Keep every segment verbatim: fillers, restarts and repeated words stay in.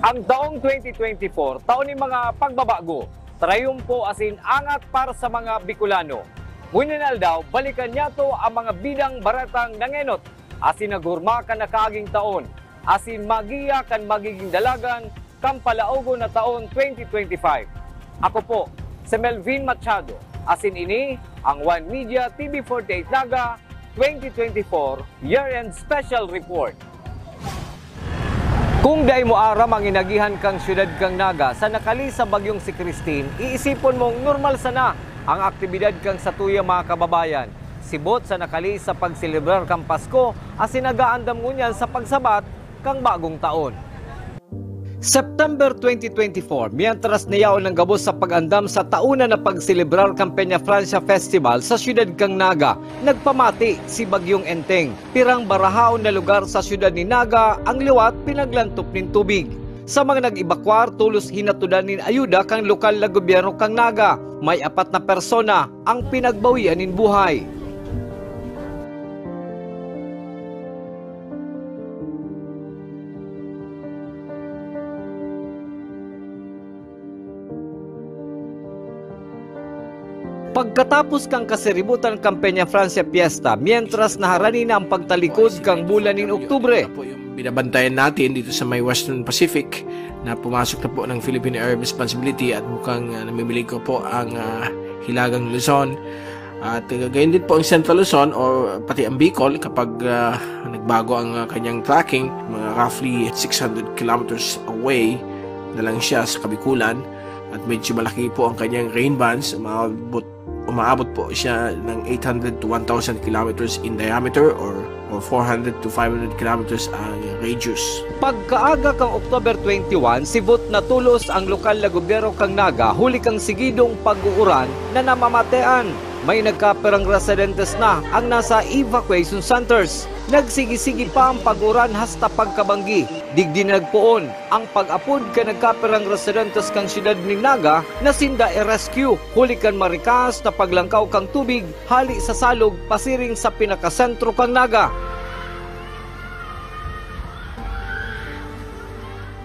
Ang taong twenty twenty-four, taon nin mga pagbabago, trayumpo asin angat para sa mga Bicolano. Ngunyan aldaw, balikan niyato ang mga bidang baretang nangenot asin naghurma kan nakaaging taon, asin magiya kan magiging dalagan kan palaogon na taon twenty twenty-five. Ako po si Melvin Machado, asin ini ang One Media T V forty-eight Naga twenty twenty-four Year-End Special Report. Kung dai mo aram ang inagihan kan siyudad kan Naga sa nakali sa bagyong si Christine, iisipon mong normal sana ang aktibidad kan satuyang mga kababayan, sibot sa nakali sa pagselebrar kan Pasko asin nag-aandam ngunyan sa pagsabat kan bagong taon. September twenty twenty-four, mientras nayaon ang gabos sa pag-andam sa taon na pagselebrar kan Peñafrancia Festival sa siyudad kan Naga, nagpamati si Bagyong Enteng. Pirang barahaon na lugar sa siyudad nin Naga ang liwat pinaglantop nin tubig. Sa mga nag-ebakwar, tolos hinatudan nin ayuda kan lokal na gobyerno kan Naga. May apat na persona ang pinagbawian nin buhay. Pagkatapos kan kasiributan kan Peñafrancia Fiesta, mientras naharani na ang pagtalikod kan bulan nin Oktubre. Ito po yung binabantayan natin dito sa may Western Pacific na pumasok na po ng Philippine Air Responsibility at mukhang, ah, namimilig ko po ang, ah, Hilagang Luzon. At, uh, gayon din po ang Central Luzon o pati ang Bicol kapag, ah, nagbago ang, ah, kanyang tracking, mga roughly six hundred kilometers away na lang siya sa Kabikulan at medyo malaki po ang kanyang rain bands, umaabot, umaabot po siya ng eight hundred to one thousand kilometers in diameter or, or four hundred to five hundred kilometers ang radius. Pagkaaga kan October twenty-one, sibot na tolos ang lokal na gobyerno kan Naga huli kan sigidong pag-uuran na namamatean. May nagkapirang residentes na ang nasa evacuation centers. Nagsigi-sige pa ang pag-uran hasta pagkabanggi. Digdi na nagpoon ang pag-apod kan nagkapirang residentes kan siyudad nin Naga na sinda i-rescue huli kan marikas na paglangkaw kan tubig hale sa salog pasiring sa pinakasentro kan Naga.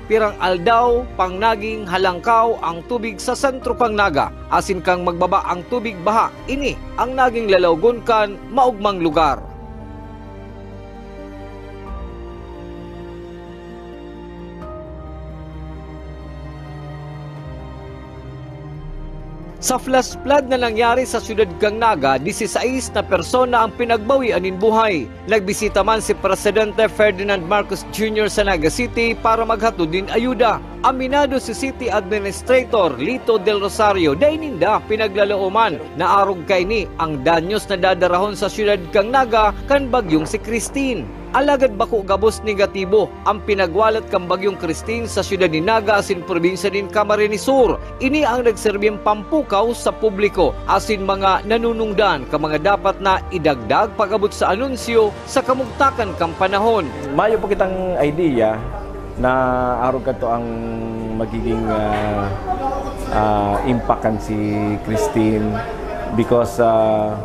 Pirang aldaw pang naging halangkaw ang tubig sa sentro kan Naga, asin kan magbaba ang tubig baha, ini ang naging lalawgon kan maogmang lugar. Sa flash flood na nangyari sa siyudad kan Naga, disisais na persona ang pinagbawian nin buhay. Nagbisita man si Presidente Ferdinand Marcos Junior sa Naga City para maghatod nin ayuda. Aminado si City Administrator Lito Del Rosario, dai ninda pinaglalaoman na arog kaini ang danyos na dadarahon sa siyudad kan Naga kan bagyong si Christine. Alagad bako gabos negatibo ang pinagwalat kan bagyong Christine sa siyudad nin Naga asin probinsya nin Camarines Sur. Ini ang nagserbing pampukaw sa publiko asin mga nanunungdan kan mga dapat na idagdag pag-abot sa anunsyo sa kamugtakan kan panahon. Mayo pa kitang idea na arog kadto ang magiging, ah, ah, impact kan si Christine because, ah,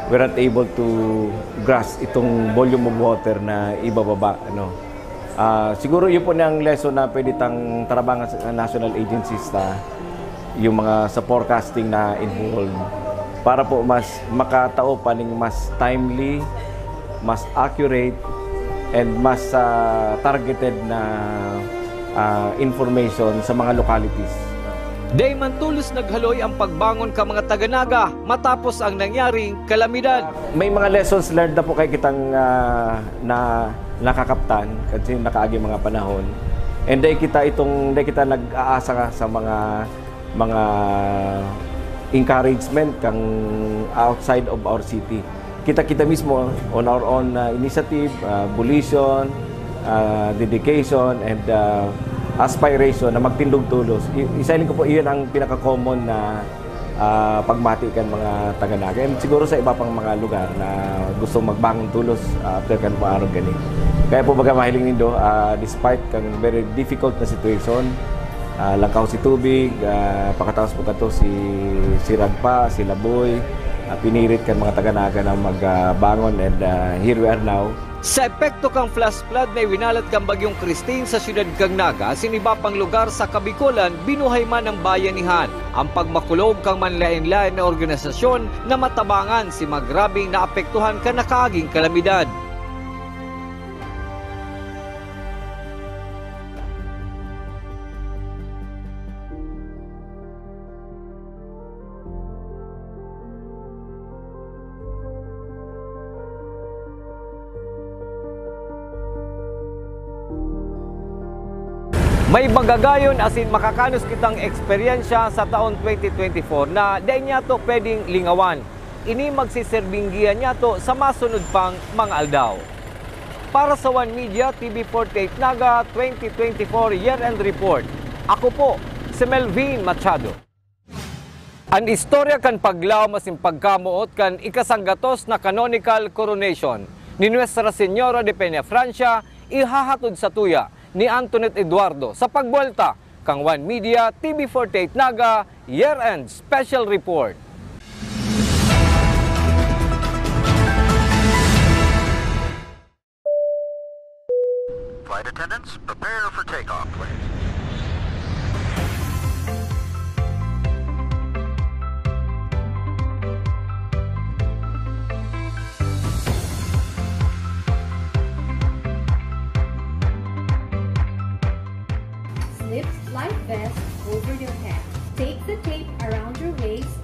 we're not able to grasp itong volume of water na ibababa, ano. Ah, siguro yun po na ang lesson na pwede tang tarabangan sa national agencies ta, yung mga sa forecasting na involved para po mas makatao pa ning mas timely, mas accurate, and mas, ah, targeted na, ah, information sa mga localities. Dai man tolos naghaloy ang pagbangon kan mga taga Naga matapos ang nangyaring kalamidad. May mga lessons learned na po kay kitang, ah, na nakakaptan kasi nakaagi mga panahon. And dai kita itong, dai kita nag-aasa sa mga, mga encouragement kang outside of our city. Kita-kita mismo on our own, ah, initiative, ah, volition, ah, dedication, and, ah, aspiration na magtindog tolos. I-, isa ko po, iyon ang pinaka-common na, ah, pagmati kan mga taga Naga. And siguro sa iba pang mga lugar na gusto magbangon tolos, ah, after kan paarog gani. Kaya po baga mahiling nindo, ah, despite kang very difficult na situation, ah, langkaw si tubig, ah, pakataos po kato si, si Ragpa, si Laboy, Ah, pinirit kan mga taga Naga na mag, ah, bangon, and, ah, here we are now. Sa epekto kan flash flood na iwinalat kan Bagyong Christine sa siyudad kan Naga asin iba pang lugar sa Kabikolan, binuhay man ang bayanihan. An pagmakulog kan manlaen-laen na organisasyon na matabangan si mga grabeng naapektuhan kan nakaaging kalamidad. May magagayon asin makakanos kitang eksperyensya sa taon twenty twenty-four na dai niyato pwedeng lingawan. Ini magsiserbing giya niyato sa masunod pang mga aldaw. Para sa One Media, T V forty-eight Naga, twenty twenty-four Year-End Report, ako po si Melvin Machado. An istorya kan paglaom asin pagkamoot kan ikasanggatos na canonical coronation ni Nuestra Señora de Peñafrancia ihahatod satuya ni Antoinette Eduardo sa pagbuwelta kan One Media T V forty-eight Naga Year-End Special Report. Flight attendants, prepare for takeoff, please. Slip life vest over your head. Take the tape around your waist.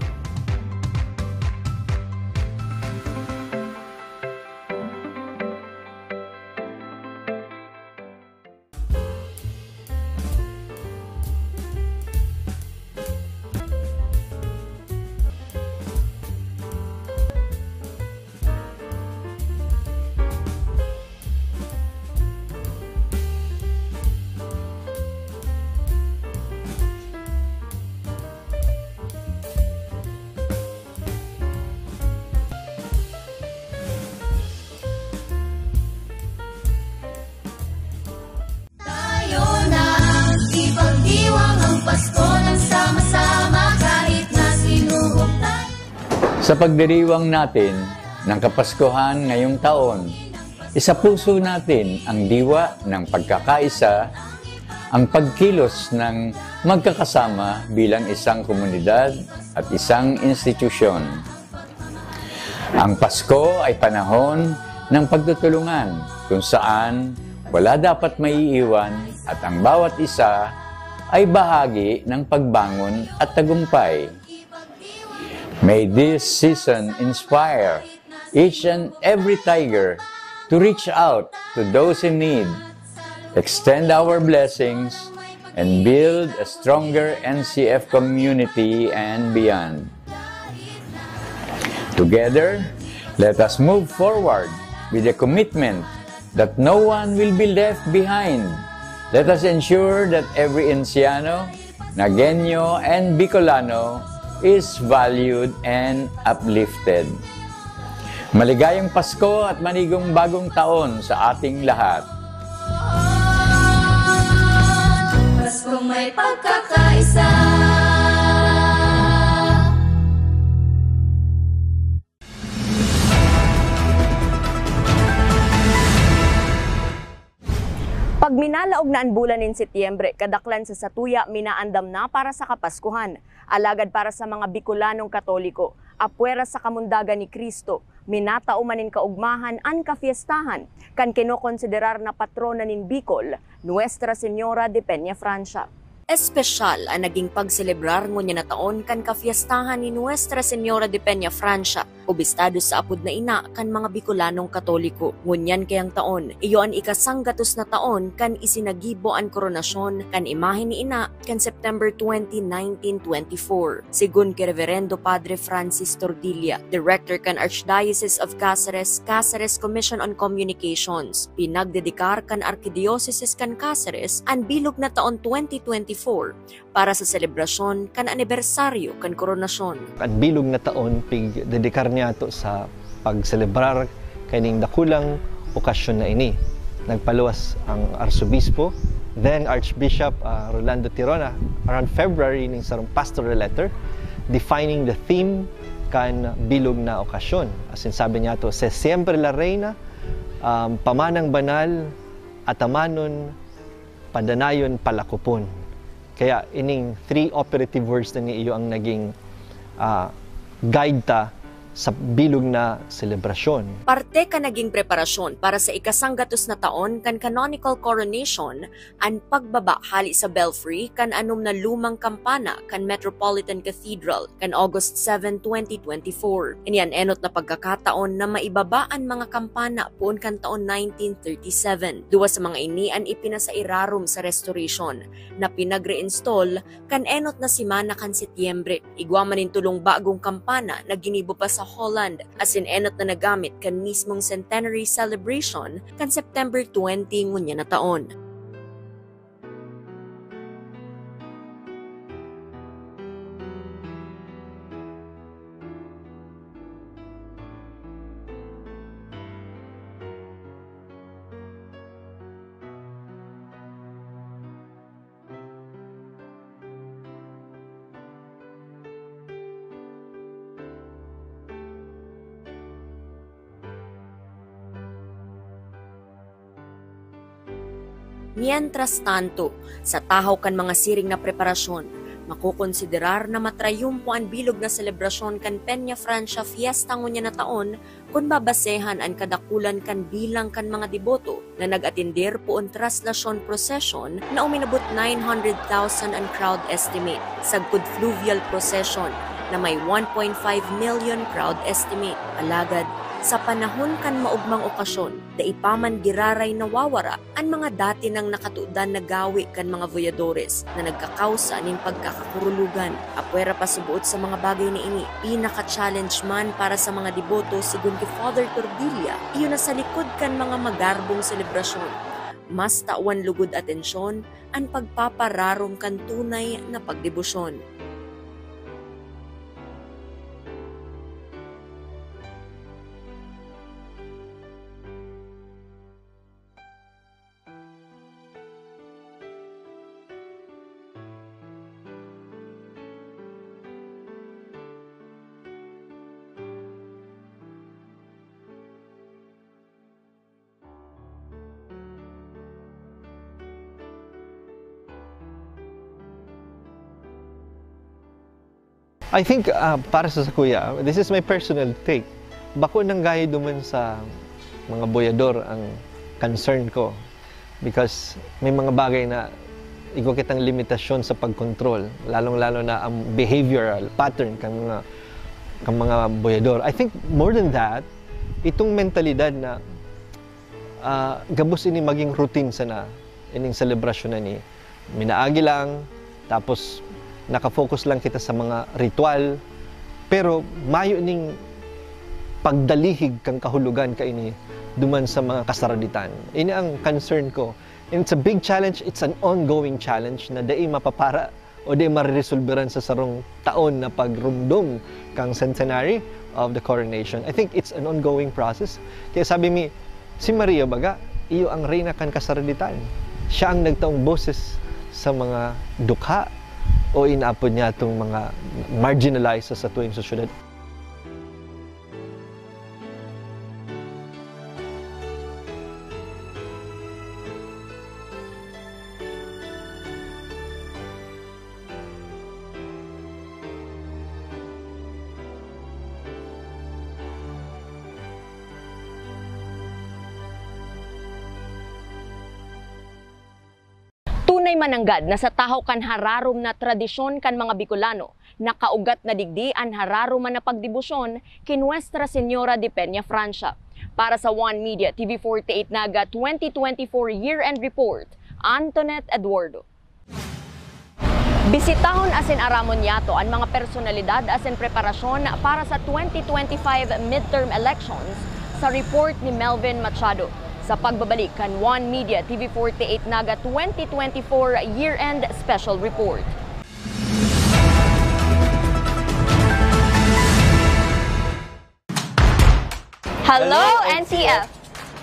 Tayo na ipagdiwang ang Pasko ng sama-sama kahit na sinuhog tayo. Sa pagdiriwang natin ng Kapaskuhan ngayong taon, isapuso natin ang diwa ng pagkakaisa, ang pagkilos ng magkakasama bilang isang komunidad at isang institusyon. Ang Pasko ay panahon ng pagtutulungan kung saan wala dapat maiiwan at ang bawat isa ay bahagi ng pagbangon at tagumpay. May this season inspire each and every Tiger to reach out to those in need, extend our blessings, and build a stronger N C F community and beyond. Together, let us move forward with the commitment that no one will be left behind. Let us ensure that every Enciano, Nagueño, and Bicolano is valued and uplifted. Maligayang Pasko at manigong bagong taon sa ating lahat. Paskong may pagkakaisa. Pag minalaog na an bulan nin Setyembre, kadaklan sa satuya minaandam na para sa Kapaskuhan. Alagad para sa mga Bicolanong Katoliko, apwera sa kamundagan ni Cristo, minatao man nin kaogmahan an kafiestahan kan kinokonsiderar na patrona nin Bicol, Nuestra Señora de Peñafrancia. Espesyal an naging pagselebrar ngunyan na taon kan kafiestahan ni Nuestra Señora de Peñafrancia, obistado sa apod na ina kan mga Bicolanong Katoliko. Ngunyan kayang taon, iyo an ikasanggatos na taon kan isinagibo an koronasyon kan imahe ni ina kan September twenty, nineteen twenty-four. Segun ki Reverendo Padre Francis Tordilla, Director kan Archdiocese of Caceres, Caceres Commission on Communications, pinagdedikar kan Arkidiosesis kan Caceres an bilog na taon twenty twenty-four para sa selebrasyon kan anibersaryo kan koronasyon. An bilog na taon pigdedikar niyato sa pagselebrar kaining dakulang okasyon na ini. Nagpaluwas ang Arsobispo, then Archbishop, ah, Rolando Tirona, around February ning sarong pastoral letter defining the theme kan bilog na okasyon. Asin sabi niya to, "Se siempre la reina, um, pamanang banal, atamanon, padanayon, palakopon." Kaya ining three operative words na ni iyo ang naging, ah, guide ta sa bilog na selebrasyon. Parte kan naging preparasyon para sa ikasanggatos na taon kan canonical coronation an pagbaba hale sa belfry kan anom na lumang kampana kan Metropolitan Cathedral kan August seven, twenty twenty-four. Ini an enot na pagkakataon na maibaba an mga kampana poon kan taon nineteen thirty-seven. Duwa sa mga ini an ipinasairarom sa restoration na pinag-reinstall kan enot na semana kan Setyembre. Igwa man nin tolong bagong kampana na ginibo pa sa Holland, asin enot na nagamit kan mismong centenary celebration kan September twenty ngunyan na taon. Mientras tanto, sa tahaw kan mga siring na preparasyon, makokonsiderar na matrayumpo an bilog na selebrasyon kan Peña Francia Fiesta ngunyan na taon kun babasehan an kadakulan kan bilang kan mga deboto na nag-atender poon traslasyon prosesyon na uminabot nine hundred thousand an crowd estimate, sagkod fluvial procession na may one point five million crowd estimate. Alagad, sa panahon kan maogmang okasyon, dai pa man giraray nawawara an mga dati nang nakatudan na gawi kan mga voyadores na nagkakausa nin pagkakakurulugan. Apwera pa sa buot sa mga bagay na ini, pinaka-challenge man para sa mga deboto, sigon ki Father Cordilla, iyo na sa likod kan mga magarbong selebrasyon. Mas tawan lugod atensyon an pagpapararom kan tunay na pagdebosyon. I think, ah, para sa sakuya, this is my personal take. Bako nang gayo duman sa mga boyador ang concern ko. Because may mga bagay na igwa kitang limitasyon sa pagkontrol, lalong-lalo na ang behavioral pattern kan mga, kan mga boyador. I think more than that, itong mentalidad na, ah, gabos ini maging routine sana, ining selebrasyon na ni minaagi lang, tapos naka-focus lang kita sa mga ritual, pero mayo ning pagdalihig kan kahulogan kaini duman sa mga kasaraditan. Ini ang concern ko. And it's a big challenge, it's an ongoing challenge na dai mapapara o dai mareresolberan sa sarong taon na pagromdom kan centenary of the coronation. I think it's an ongoing process. Kaya sabi mi, si Maria baga, iyo ang reyna kan kasaraditan. Siya ang nagtaong boses sa mga dukha o inaapod niya itong mga marginalized sa satuyang sosyedad. Tunay man nanggad na sa tahaw kan hararom na tradisyon kan mga Bicolano, nakaugat na digdi an hararom na pagdebosyon ki Nuestra Señora de Peña Francia. Para sa One Media T V forty-eight Naga twenty twenty-four Year-End Report, Antoinette Eduardo. Bisitahon asin aramon niyato an mga personalidad asin preparasyon para sa twenty twenty-five midterm elections sa report ni Melvin Machado. Sa pagbabalik kan One Media T V forty-eight Naga twenty twenty-four Year-End Special Report. Hello, N T F!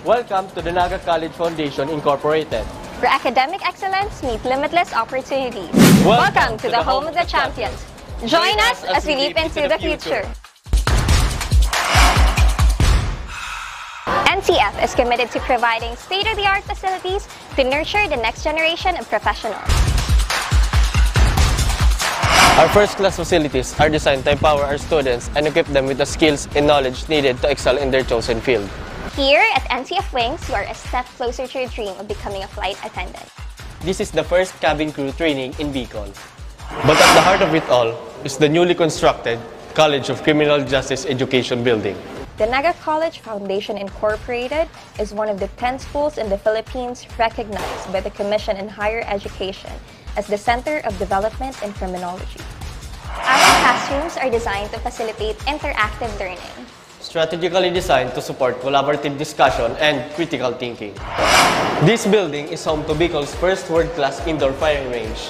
Welcome to the Naga College Foundation Incorporated. Where academic excellence meets limitless opportunities. Welcome to the home of the champions. Join us as we leap into the future. C F is committed to providing state-of-the-art facilities to nurture the next generation of professionals. Our first-class facilities are designed to empower our students and equip them with the skills and knowledge needed to excel in their chosen field. Here at N C F Wings, you are a step closer to your dream of becoming a flight attendant. This is the first cabin crew training in Bicol. But at the heart of it all is the newly constructed College of Criminal Justice Education Building. The Naga College Foundation Incorporated is one of the ten schools in the Philippines recognized by the Commission on Higher Education as the Center of Development in Criminology. Our classrooms are designed to facilitate interactive learning. Strategically designed to support collaborative discussion and critical thinking. This building is home to Bicol's first world-class indoor firing range,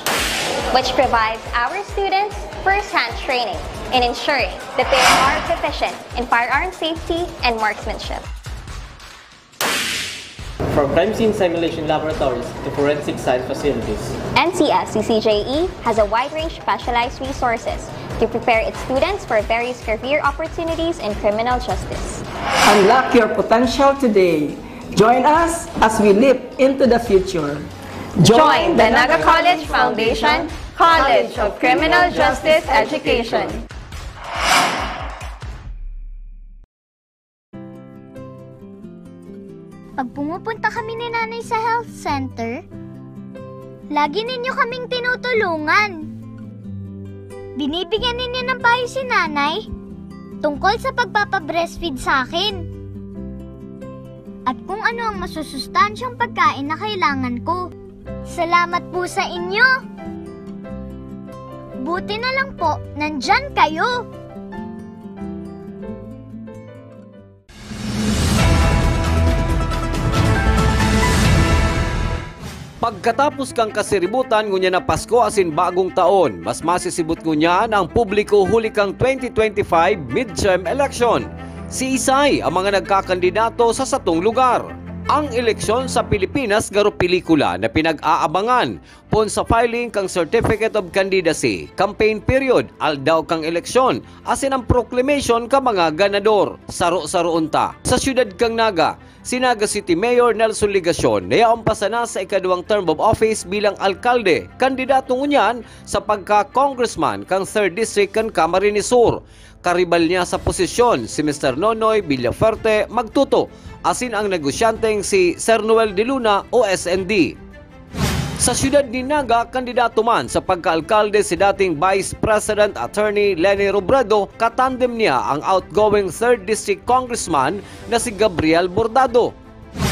which provides our students first-hand training in ensuring that they are proficient in firearm safety and marksmanship. From crime scene simulation laboratories to forensic science facilities, N C S C C J E has a wide range of specialized resources to prepare its students for various career opportunities in criminal justice. Unlock your potential today. Join us as we leap into the future. Join the Naga College Foundation, College of Criminal Justice Education. Pag pumupunta kami ni Nanay sa health center, lagi ninyo kaming tinutulungan. Binibigyan ninyo ng payo si Nanay tungkol sa pagpapa-breastfeed sa akin at kung ano ang masusustansyang pagkain na kailangan ko. Salamat po sa inyo! Buti na lang po, nandyan kayo! Pagkatapos kan kasiributan ngunyan na Pasko asin Bagong Taon, mas masisibot ngunyan ang publiko huli kan twenty twenty-five midterm election. Siisay ang mga nagkakandidato sa satong lugar? Ang eleksyon sa Pilipinas garo pelikula na pinag-aabangan. Poon sa filing kan Certificate of Candidacy, campaign period, aldaw kan eleksyon, asin an proclamation kan mga ganador. Saro-saro unta. Sa siyudad kan Naga, si Naga City Mayor Nelson Legacion na yaon pa sana sa ikaduwang term of office bilang alkalde, kandidato ngunyan sa pagka-congressman kan Third District kan Camarines Sur. Karibal niya sa posisyon si Mister Nonoy Villafuerte Magtuto asin ang negosyanteng si Sir Noel De Luna o S N D. Sa siyudad nin Naga, kandidato man sa pagkaalkalde si dating Vice President Attorney Leni Robredo, katandem niya ang outgoing Third District Congressman na si Gabriel Bordado.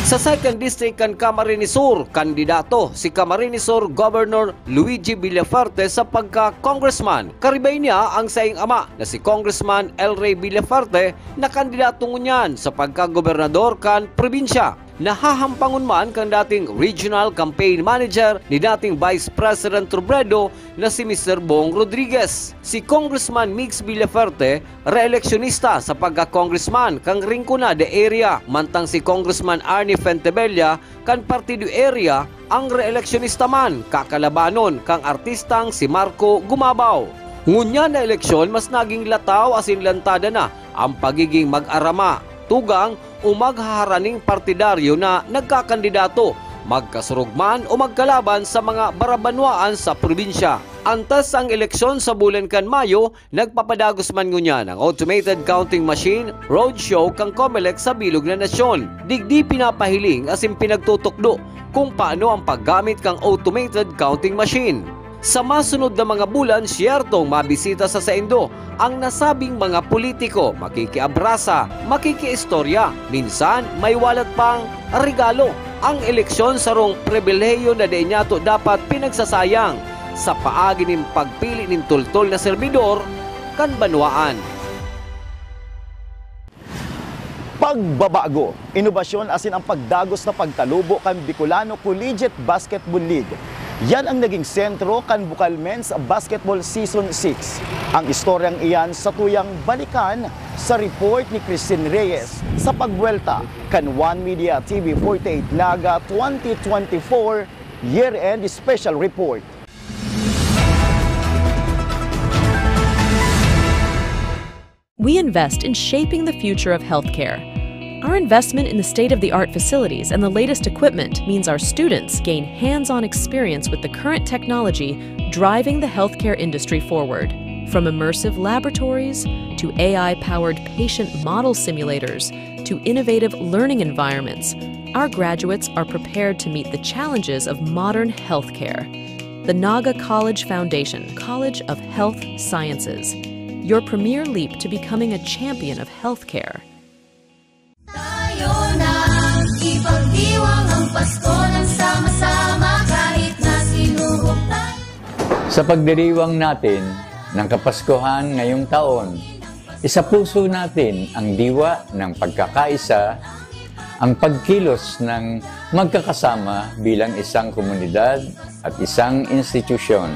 Sa Second District kan Camarines Sur, kandidato si Camarines Sur Governor Luigi Villafuerte sa pagka-congressman. Karibay niya ang saing ama na si Congressman El Rey Villafuerte na kandidato ngunyan sa pagkagobernador kan probinsya. Nahahampangon man kan dating regional campaign manager ni dating Vice President Robredo na si Mister Bong Rodriguez. Si Congressman Migs Villafuerte, reeleksyonista sa pagka-congressman kan Rinconada area, mantang si Congressman Arnie Fentebella kan Partido Area ang reeleksyonista man, kakalabanon kan artistang si Marco Gumabaw. Ngunyan na eleksyon, mas naging lataw asin lantada na ang pagiging mag-arama, tugang o maghaharaning partidaryo na nagkakandidato, magkasurog man o magkalaban sa mga barabanwaan sa probinsya. Antes ang eleksyon sa bulan kan Mayo, nagpapadagos man ngunyan ang automated counting machine roadshow kan Comelec sa bilog na nasyon. Digdi pinapahiling asin pinagtutukdo kung paano ang paggamit kan automated counting machine. Sa masunod na mga bulan, siyertong mabisita sa saindo ang nasabing mga politiko, makikiabrasa, makikiistorya, minsan may walat pang regalo. Ang eleksyon sarong pribilehiyo na dai niyato dapat pinagsasayang sa paagi nin pagpili nin tultol na serbidor kan banwaan. Pagbabago, inobasyon asin ang pagdagos na pagtalubo kan Bicolano Collegiate Basketball League. Yan ang naging sentro kan Bukal Men's Basketball Season six. Ang istoryang iyan satuyang balikan sa report ni Christine Reyes sa pagbuwelta kan One Media T V forty-eight Naga twenty twenty-four Year-End Special Report. We invest in shaping the future of healthcare Our investment in the state-of-the-art facilities and the latest equipment means our students gain hands-on experience with the current technology driving the healthcare industry forward. From immersive laboratories to A I-powered patient model simulators to innovative learning environments, our graduates are prepared to meet the challenges of modern healthcare. The Naga College Foundation, College of Health Sciences, your premier leap to becoming a champion of healthcare. Tayo na ipagdiwang ang Pasko ng sama-sama kahit na sinuhog tayo. Sa pagdiriwang natin ng Kapaskuhan ngayong taon, isapuso natin ang diwa ng pagkakaisa, ang pagkilos ng magkakasama bilang isang komunidad at isang institusyon.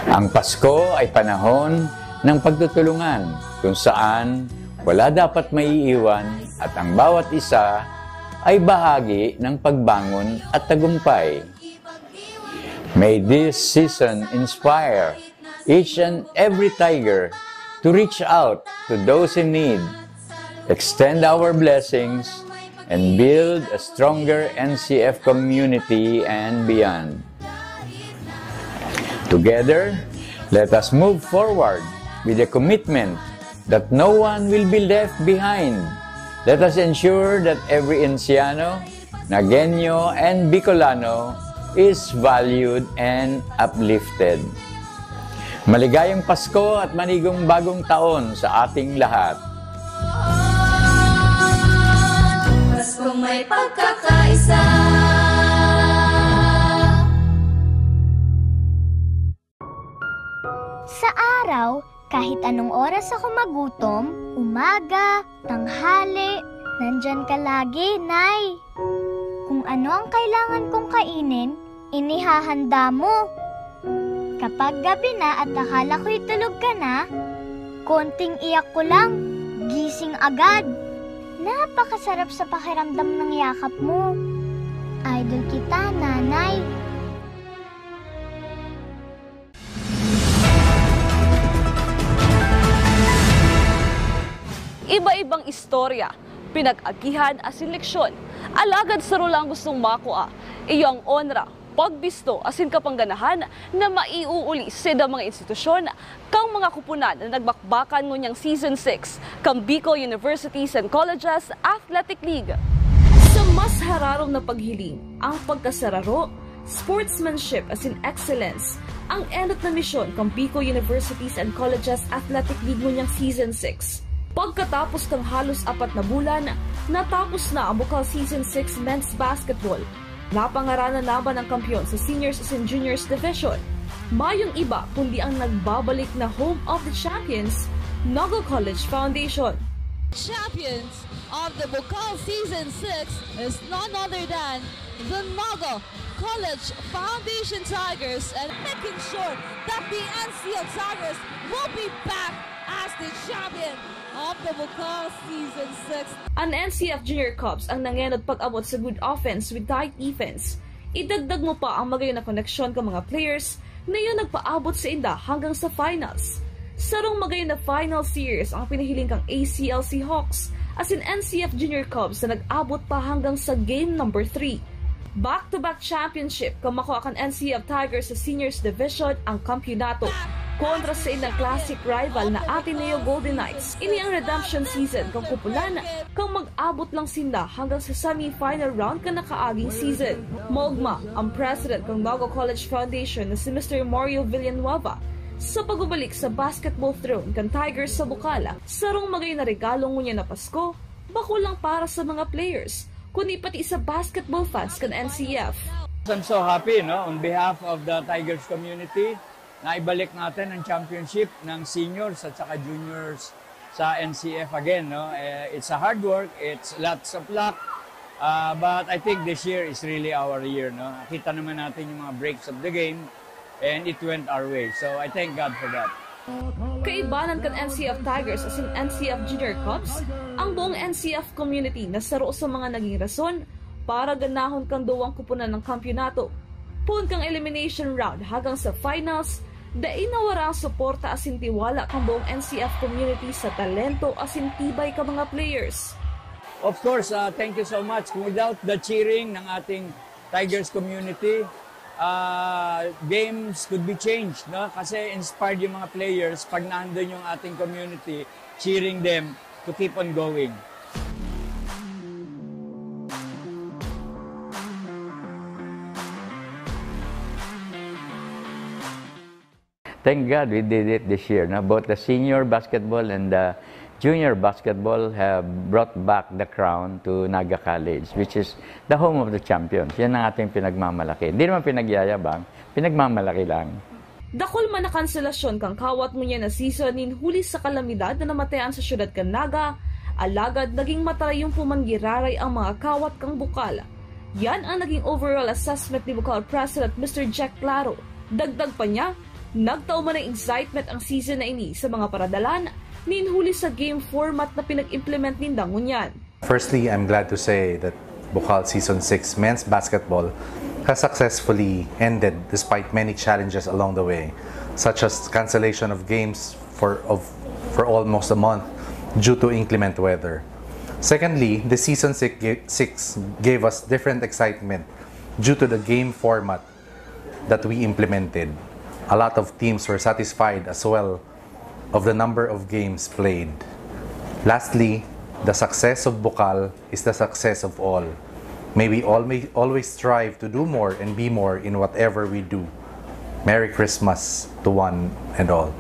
Ang Pasko ay panahon ng pagtutulungan, kung saan wala dapat maiiwan at ang bawat isa ay bahagi ng pagbangon at tagumpay. May this season inspire each and every Tiger to reach out to those in need, extend our blessings, and build a stronger N C F community and beyond. Together, let us move forward with the commitment that no one will be left behind. Let us ensure that every Enciano, Nagueño, and Bicolano is valued and uplifted. Maligayang Pasko at manigong bagong taon sa ating lahat. Paskong may pagkakaisa. Sa araw, kahit anong oras ako magutom, umaga, tanghali, nandyan ka lagi, Nay. Kung ano ang kailangan kong kainin, inihahanda mo. Kapag gabi na at akala ko'y tulog ka na, konting iyak ko lang, gising agad. Napakasarap sa pakiramdam ng yakap mo. Idol kita, Nanay. Iba-ibang istorya, pinag-agihan asin leksyon. Alagad saro lang gustong makua, iyo ang onra, pagbisto asin kapangganahan na maiuuli sa mga institusyon kan mga kuponan na nagbakbakan ngunyan Season six kan Bicol Universities and Colleges Athletic League. Sa mas hararom na paghiling, ang pagkasararo, sportsmanship asin excellence ang enot na misyon kan Bicol Universities and Colleges Athletic League ngunyan Season six. Pagkatapos kan halos apat na bulan, natapos na ang Bukal Season six Men's Basketball. Napangaranan naman ang kampeon sa Seniors asin Juniors Division. Mayong iba kundi ang nagbabalik na Home of the Champions, Naga College Foundation. Champions of the Bukal Season six is none other than the Naga College Foundation Tigers and making sure that the N C F Tigers will be back as the champion of the Bukal Season six. An N C F Junior Cubs ang nangenot pag-abot sa good offense with tight defense. Idagdag mo pa ang magayon na koneksyon kan mga players na iyo nagpaabot sainda hanggang sa finals. Sarong magayon na final series ang pinahiling kan A C L C Hawks asin N C F Junior Cubs na nag-abot pa hanggang sa game number three. Back-to-back championship kan makua kan N C F Tigers sa Seniors Division ang kampiyonato kontra sa ilang classic rival na Ateneo Golden Knights. Ini ang redemption season kan kupulan kan mag-abot lang sinda hanggang sa semi-final round kan nakaaging season. Maogma ang president kan Naga College Foundation na si Mister Mario Villanueva sa pagbabalik sa basketball throne kan Tigers sa Bukal. Sarong magayon na regalo ngunyan na Pasko, bako lang para sa mga players, kundi pati sa basketball fans kan N C F. I'm so happy, no, on behalf of the Tigers community, na ibalik natin ang championship ng seniors at saka juniors sa N C F again, no? Eh, it's a hard work, it's lots of luck, uh, but I think this year is really our year, no? Nakita naman natin yung mga breaks of the game, and it went our way. So, I thank God for that. Kaibanan kan N C F Tigers asin N C F Junior Cubs, ang buong N C F community na saro sa mga naging rason para ganahon kan duwang kupunan ng kampiyonato. Poon kan elimination round hanggang sa finals, dai nawara ang suporta asin tiwala kan buong N C F community sa talento asin tibay kan mga players. Of course, uh, thank you so much. Without the cheering ng ating Tigers community, uh, games could be changed, no? Kasi inspired yung mga players pag nandun yung ating community cheering them to keep on going. Thank God we did it this year. No? Both the senior basketball and the junior basketball have brought back the crown to Naga College, which is the home of the champions. Yan ang ating pinagmamalaki. Hindi naman pinagyayabang, pinagmamalaki lang. Dakul man na kanselasyon kan kawat ngunyan na season nin huli sa kalamidad na namatayan sa syudad kan Naga, alagad naging matarayumpo man giraray ang mga kawat kan Bukal. Yan ang naging overall assessment ni Bukal President Mister Jack Claro. Dagdag pa niya, nagtao man ng excitement ang season na ini sa mga paradalan nin huli sa game format na pinag-implement ninda ngunyan. Firstly, I'm glad to say that Bukal Season six men's basketball has successfully ended despite many challenges along the way, such as cancellation of games for, of, for almost a month due to inclement weather. Secondly, the Season six, ga- six gave us different excitement due to the game format that we implemented. A lot of teams were satisfied as well of the number of games played. Lastly, the success of Bukal is the success of all. May we always, always strive to do more and be more in whatever we do. Merry Christmas to one and all.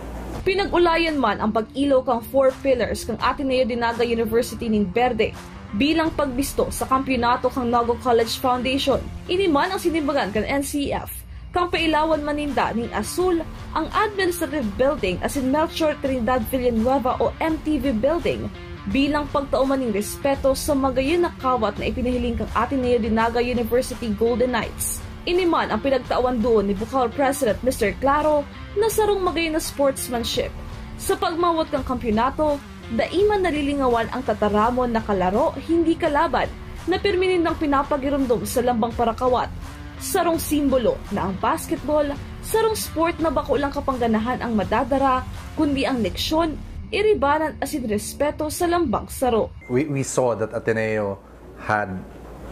Pinag-ulayan man ang pag-ilaw kan four pillars kan Ateneo de Naga University nin Berde bilang pagbisto sa kampiyonato kan Naga College Foundation. Ini man ang sinimbagan kan N C F. Kan pailawan man ninda nin asul ang Administrative Building asin Melchor Trinidad Villanueva o M T V Building bilang pagtao man nin respeto sa magayon na kawat na ipinahiling kan Ateneo de Naga University Golden Knights. Ini man ang pinagtawan duon ni Bukal President Mister Claro na sarong magayon na sportsmanship. Sa pagmawot kan kampiyonato, dai man nalilingawan ang tataramon na kalaro, hindi kalaban, na pirmi nindang pinapagiromdom sa lambang parakawat. Sarong simbolo na ang basketball, sarong sport na bako lang kapangganahan ang madadara, kundi ang leksyon, iribanan asin respeto sa lambang saro. We, we saw that Ateneo had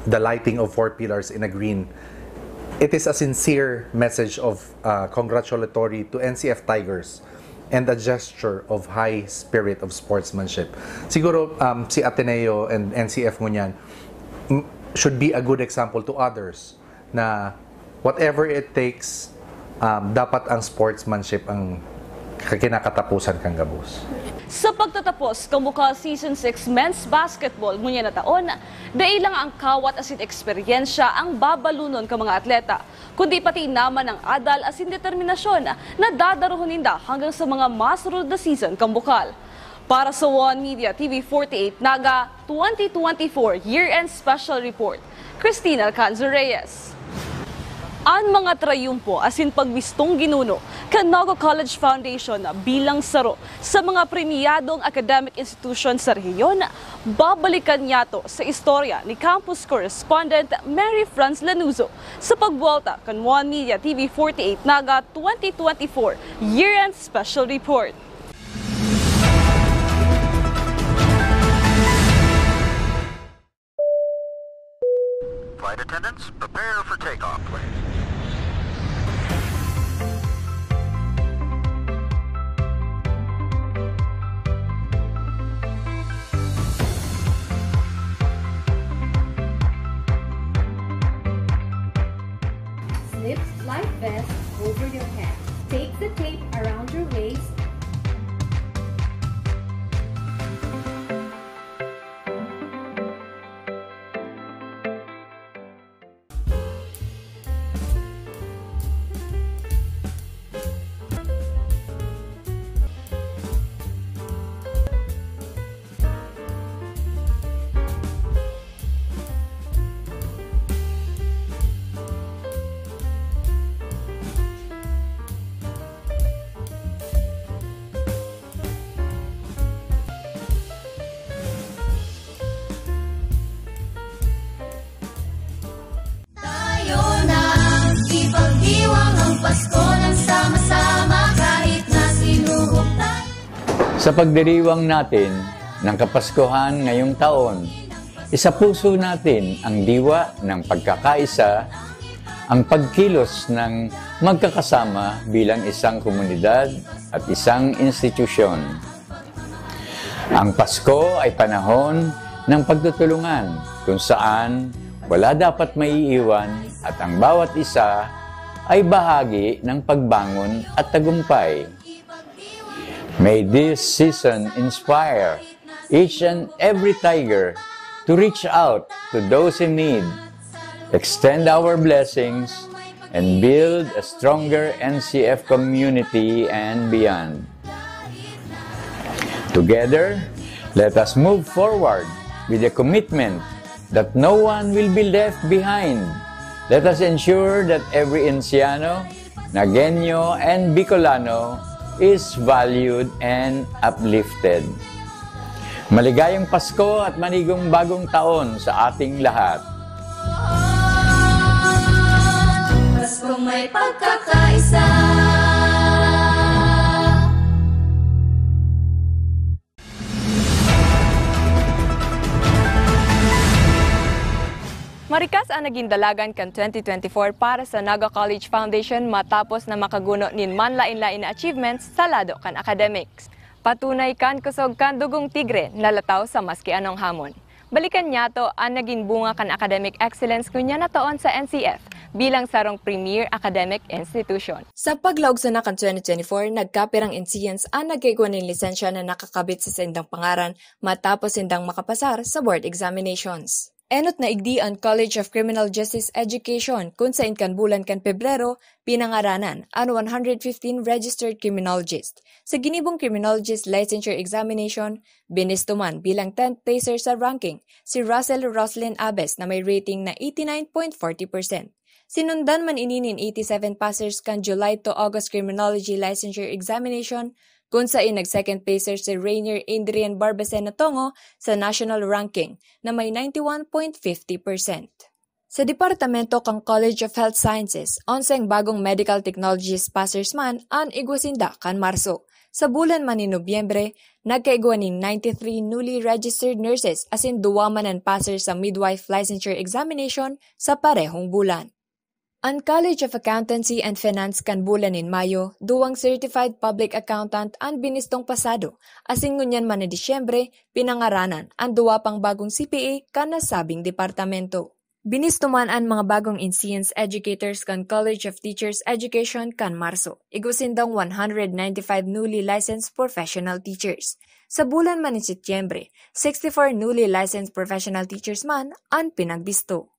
the lighting of four pillars in a green. It is a sincere message of uh, congratulatory to N C F Tigers and a gesture of high spirit of sportsmanship. Siguro um, si Ateneo and N C F ngunyan m- should be a good example to others na whatever it takes, um, dapat ang sportsmanship ang kinakatapusan kan gabos. Sa pagtatapos kan Bukal Season six Men's Basketball ngunyan na taon, dai lang ang kawat asin eksperyensya ang babalunon kan mga atleta, kundi pati naman ang adal asin determinasyon na dadarohon ninda hanggang sa mga masunod na season kan Bukal. Para sa One Media T V forty-eight Naga twenty twenty-four Year-End Special Report, Christine Alcanzar Reyes. An mga trayumpo asin pagbistong ginuno kan Naga College Foundation bilang saro sa mga premyadong academic institution sa rehiyon, babalikan niyato sa istorya ni campus correspondent Mary Franz Lanuzo sa pagbuwelta kan One Media T V forty-eight Naga twenty twenty-four Year-End Special Report. Flight attendants, prepare for takeoff, please. Slip life vest over your head. Take the tape around your waist. Tayo na ipagdiwang ang Pasko ng sama-sama kahit na sinuhog tayo. Sa pagdiriwang natin ng Kapaskuhan ngayong taon, Isapuso natin ang diwa ng pagkakaisa, ang pagkilos ng magkakasama bilang isang komunidad at isang institusyon. Ang Pasko ay panahon ng pagtutulungan, kung saan wala dapat maiiwan at ang bawat isa ay bahagi ng pagbangon at tagumpay. May this season inspire each and every Tiger to reach out to those in need, extend our blessings, and build a stronger N C F community and beyond. Together, let us move forward with the commitment that no one will be left behind. Let us ensure that every Enciano, Nagueño, and Bicolano is valued and uplifted. Maligayang Pasko at manigong bagong taon sa ating lahat. Paskong may pagkakaisa. Marikas ang naging dalagan kan twenty twenty-four para sa Naga College Foundation matapos na makaguno nin manlain-lain na achievements sa lado kan academics. Patunay kan kusog kan dugong tigre na lataw sa maski anong hamon. Balikan niyato an nagin bunga kan academic excellence ngunyan na taon sa N C F bilang sarong premier academic institution. Sa paglaog sana kan twenty twenty-four, nagkapirang Encians an nagkaigwa nin lisensya na nakakabit sa saindang pangaran matapos sindang makapasar sa board examinations. Enot na igdi an College of Criminal Justice Education, kun sain kan bulan kan Pebrero, pinangaranan an one hundred fifteen registered criminologist. Sa ginibong criminologist licensure examination, binisto man bilang tenth placer sa ranking si Russell Roslyn Abes na may rating na eighty-nine point forty percent. Sinundan man ini nin eighty-seven passers kan July to August Criminology Licensure Examination, kun sain nag-second placer si Rainier Adrian Barbacena Tongo sa national ranking na may ninety-one point fifty percent. Sa departamento kan College of Health Sciences, onseng bagong medical technologies passers man an igwa sinda kan Marso. Sa bulan man nin Nobyembre, nagkaigwa nin ninety-three newly registered nurses asin duwa man an passer sa midwife licensure examination sa parehong bulan. An College of Accountancy and Finance kan bulan nin Mayo, duwang certified public accountant an binistong pasado, asin ngunyan man na Disyembre, pinangaranan an duwa pang bagong C P A kan nasabing departamento. Binisto man an mga bagong Encians educators kan College of Teachers Education kan Marso, igwa sindang one hundred ninety-five newly licensed professional teachers. Sa bulan man nin Setyembre, sixty-four newly licensed professional teachers man an pinagbisto.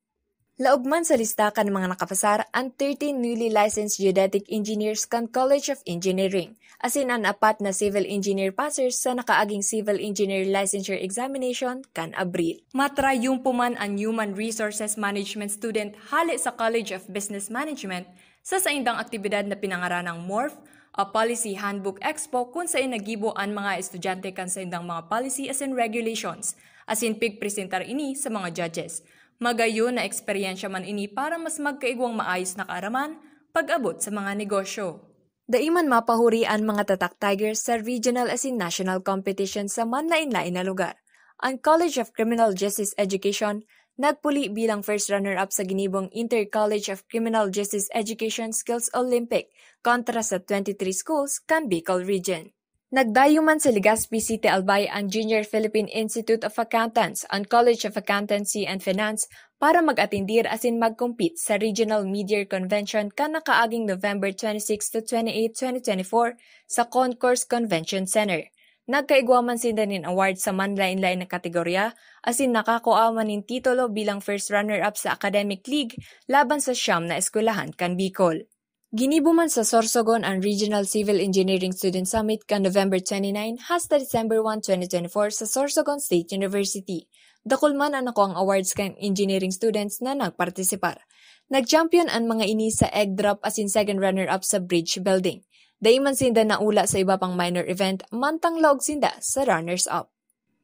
Laog man sa lista kan mga nakapasar an thirteen newly licensed geodetic engineers kan College of Engineering, asin an apat na civil engineer passers sa nakaaging civil engineer licensure examination kan Abril. Matrayumpo man an Human Resources Management student hale sa College of Business Management sa saindang aktibidad na pinangaranang Morph, a Policy Handbook Expo, kun sain naggibo an mga estudyante kan saindang mga policy asin regulations, asin pigpresentar ini sa mga judges. Magayon na eksperyensya man ini para mas magkaigwang maayos na kaaraman pag-abot sa mga negosyo. Dai man mapahuri an mga Tatak Tigers sa regional asin national competition sa manlain-lain na lugar. An College of Criminal Justice Education nagpuli bilang first runner-up sa ginibong Inter-College of Criminal Justice Education Skills Olympic kontra sa twenty-three schools kan Bicol Region. Nagdayo man sa Legazpi City, Albay, ang Junior Philippine Institute of Accountants, an College of Accountancy and Finance, para mag-atindir asin mag-compete sa Regional Mid-Year Convention kan nakaaging November twenty-six to twenty-eight, twenty twenty-four, sa Concourse Convention Center. Nagkaigwa man sinda nin award sa manlain-lain na kategorya, asin nakakua man nin titulo bilang first runner-up sa academic league laban sa siyam na eskwelahan kan Bicol. Ginibo man sa Sorsogon an Regional Civil Engineering Student Summit kan November twenty-nine hasta December one, twenty twenty-four sa Sorsogon State University. Dakul man an nakuang awards kan engineering students na nagpartisipar. Nag-champion an mga ini sa egg drop asin second runner-up sa bridge building. Dai man sinda naula sa iba pang minor event, mantang laog sinda sa runners-up.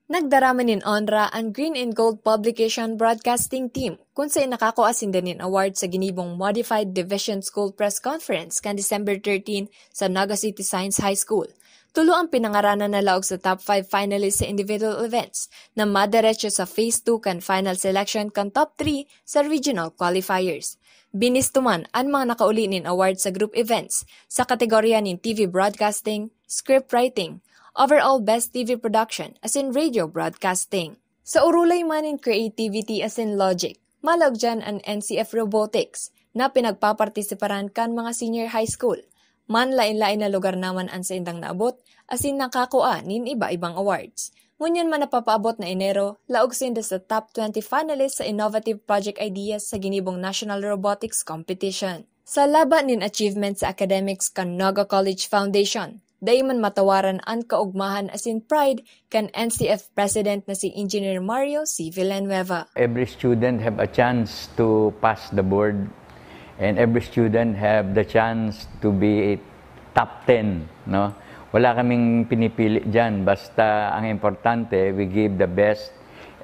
Nagdara man nin onra an Green and Gold Publication Broadcasting Team, kun sain nakakua sinda nin award sa ginibong Modified Division School Press Conference kan December thirteen sa Naga City Science High School. Tulo ang pinangaranan na laog sa top five finalists sa individual events na madiretso sa phase two kan final selection kan top three sa regional qualifiers. Binistuman an mga nakauli nin award sa group events sa kategorya nin T V broadcasting, script writing, overall best T V production asin radio broadcasting. Sa urulay man nin creativity asin logic, malaog diyan an N C F Robotics na pinagpapartisiparan kan mga senior high school. Manlaen-laen na lugar naman an saindang naabot asin nakakua nin iba-ibang awards. Ngunyan man napapaabot na Enero, laog sinda sa top twenty finalists sa innovative project ideas sa ginibong National Robotics Competition. Sa laban nin achievement sa academics kan Naga College Foundation, dai man matawaran an kaugmahan asin pride kan N C F President na si Engineer Mario C. Villanueva. Every student have a chance to pass the board, and every student have the chance to be top ten, no? Wala kaming pinipili diyan, basta ang importante, we give the best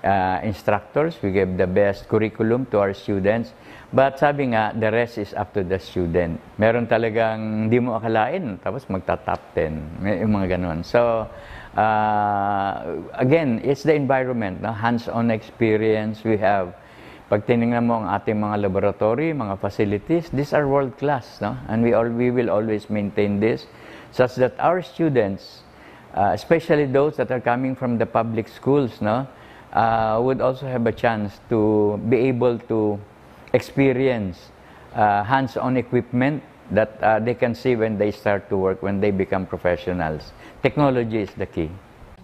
uh, instructors, we give the best curriculum to our students. But sabi nga, the rest is up to the student. Meron talagang di mo akalain, tapos magta-top ten. May yung mga ganun. So, uh, again, it's the environment, no? Hands-on experience we have. Pag tinignan mo ang ating mga laboratory, mga facilities, these are world-class, no? And we all we will always maintain this such that our students, uh, especially those that are coming from the public schools, no, uh, would also have a chance to be able to experience uh, hands-on equipment that uh, they can see when they start to work, when they become professionals. Technology is the key.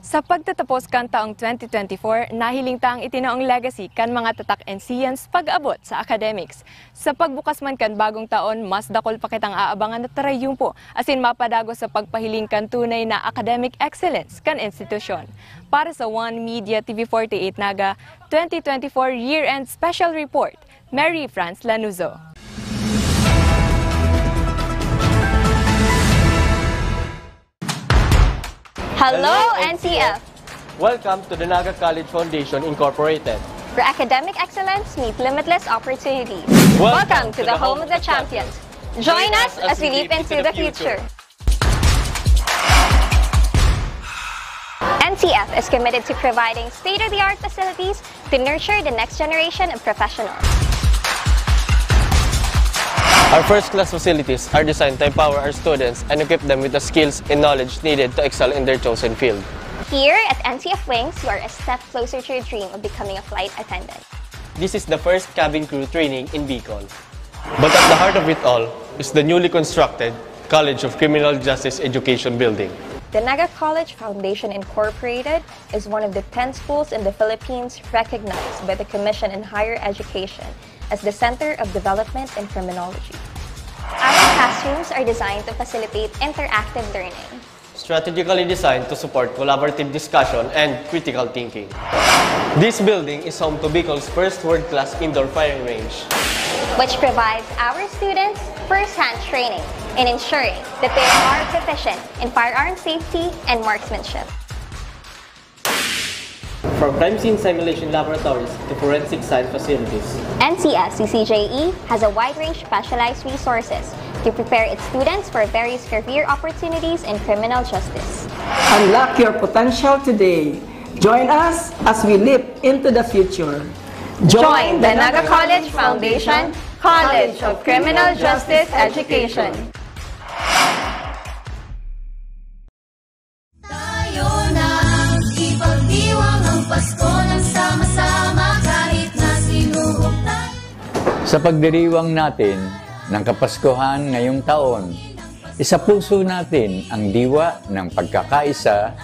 Sa pagtatapos kan taong twenty twenty-four, nahiling ta ang itinaong legacy kan mga tatak N C Ians pag-abot sa academics. Sa pagbukas man kan bagong taon, mas dakul pa kitang aabangan na tarayumpo asin mapadagos sa pagpahiling kan tunay na academic excellence kan institusyon. Para sa One Media T V forty-eight Naga twenty twenty-four Year-End Special Report, Mary France Lanuzo. Hello, N C F! Welcome to the Naga College Foundation Incorporated, where academic excellence meets limitless opportunities. Welcome to the home of the champions. Join us as we leap into the future. N C F is committed to providing state-of-the-art facilities to nurture the next generation of professionals. Our first-class facilities are designed to empower our students and equip them with the skills and knowledge needed to excel in their chosen field. Here at N C F Wings, you are a step closer to your dream of becoming a flight attendant. This is the first cabin crew training in Bicol. But at the heart of it all is the newly constructed College of Criminal Justice Education Building. The Naga College Foundation Incorporated is one of the ten schools in the Philippines recognized by the Commission on Higher Education as the Center of Development in Criminology. Our classrooms are designed to facilitate interactive learning, strategically designed to support collaborative discussion and critical thinking. This building is home to Bicol's first world-class indoor firing range, which provides our students first-hand training in ensuring that they are proficient in firearm safety and marksmanship. From crime scene simulation laboratories to forensic science facilities, N C F C C J E has a wide range of specialized resources to prepare its students for various career opportunities in criminal justice. Unlock your potential today. Join us as we leap into the future. Join the Naga College Foundation College of Criminal Justice Education. Tayo na ipagdiwang ang Pasko ng sama-sama kahit na sinuhog tayo. Sa pagdiriwang natin ng Kapaskuhan ngayong taon, isapuso natin ang diwa ng pagkakaisa,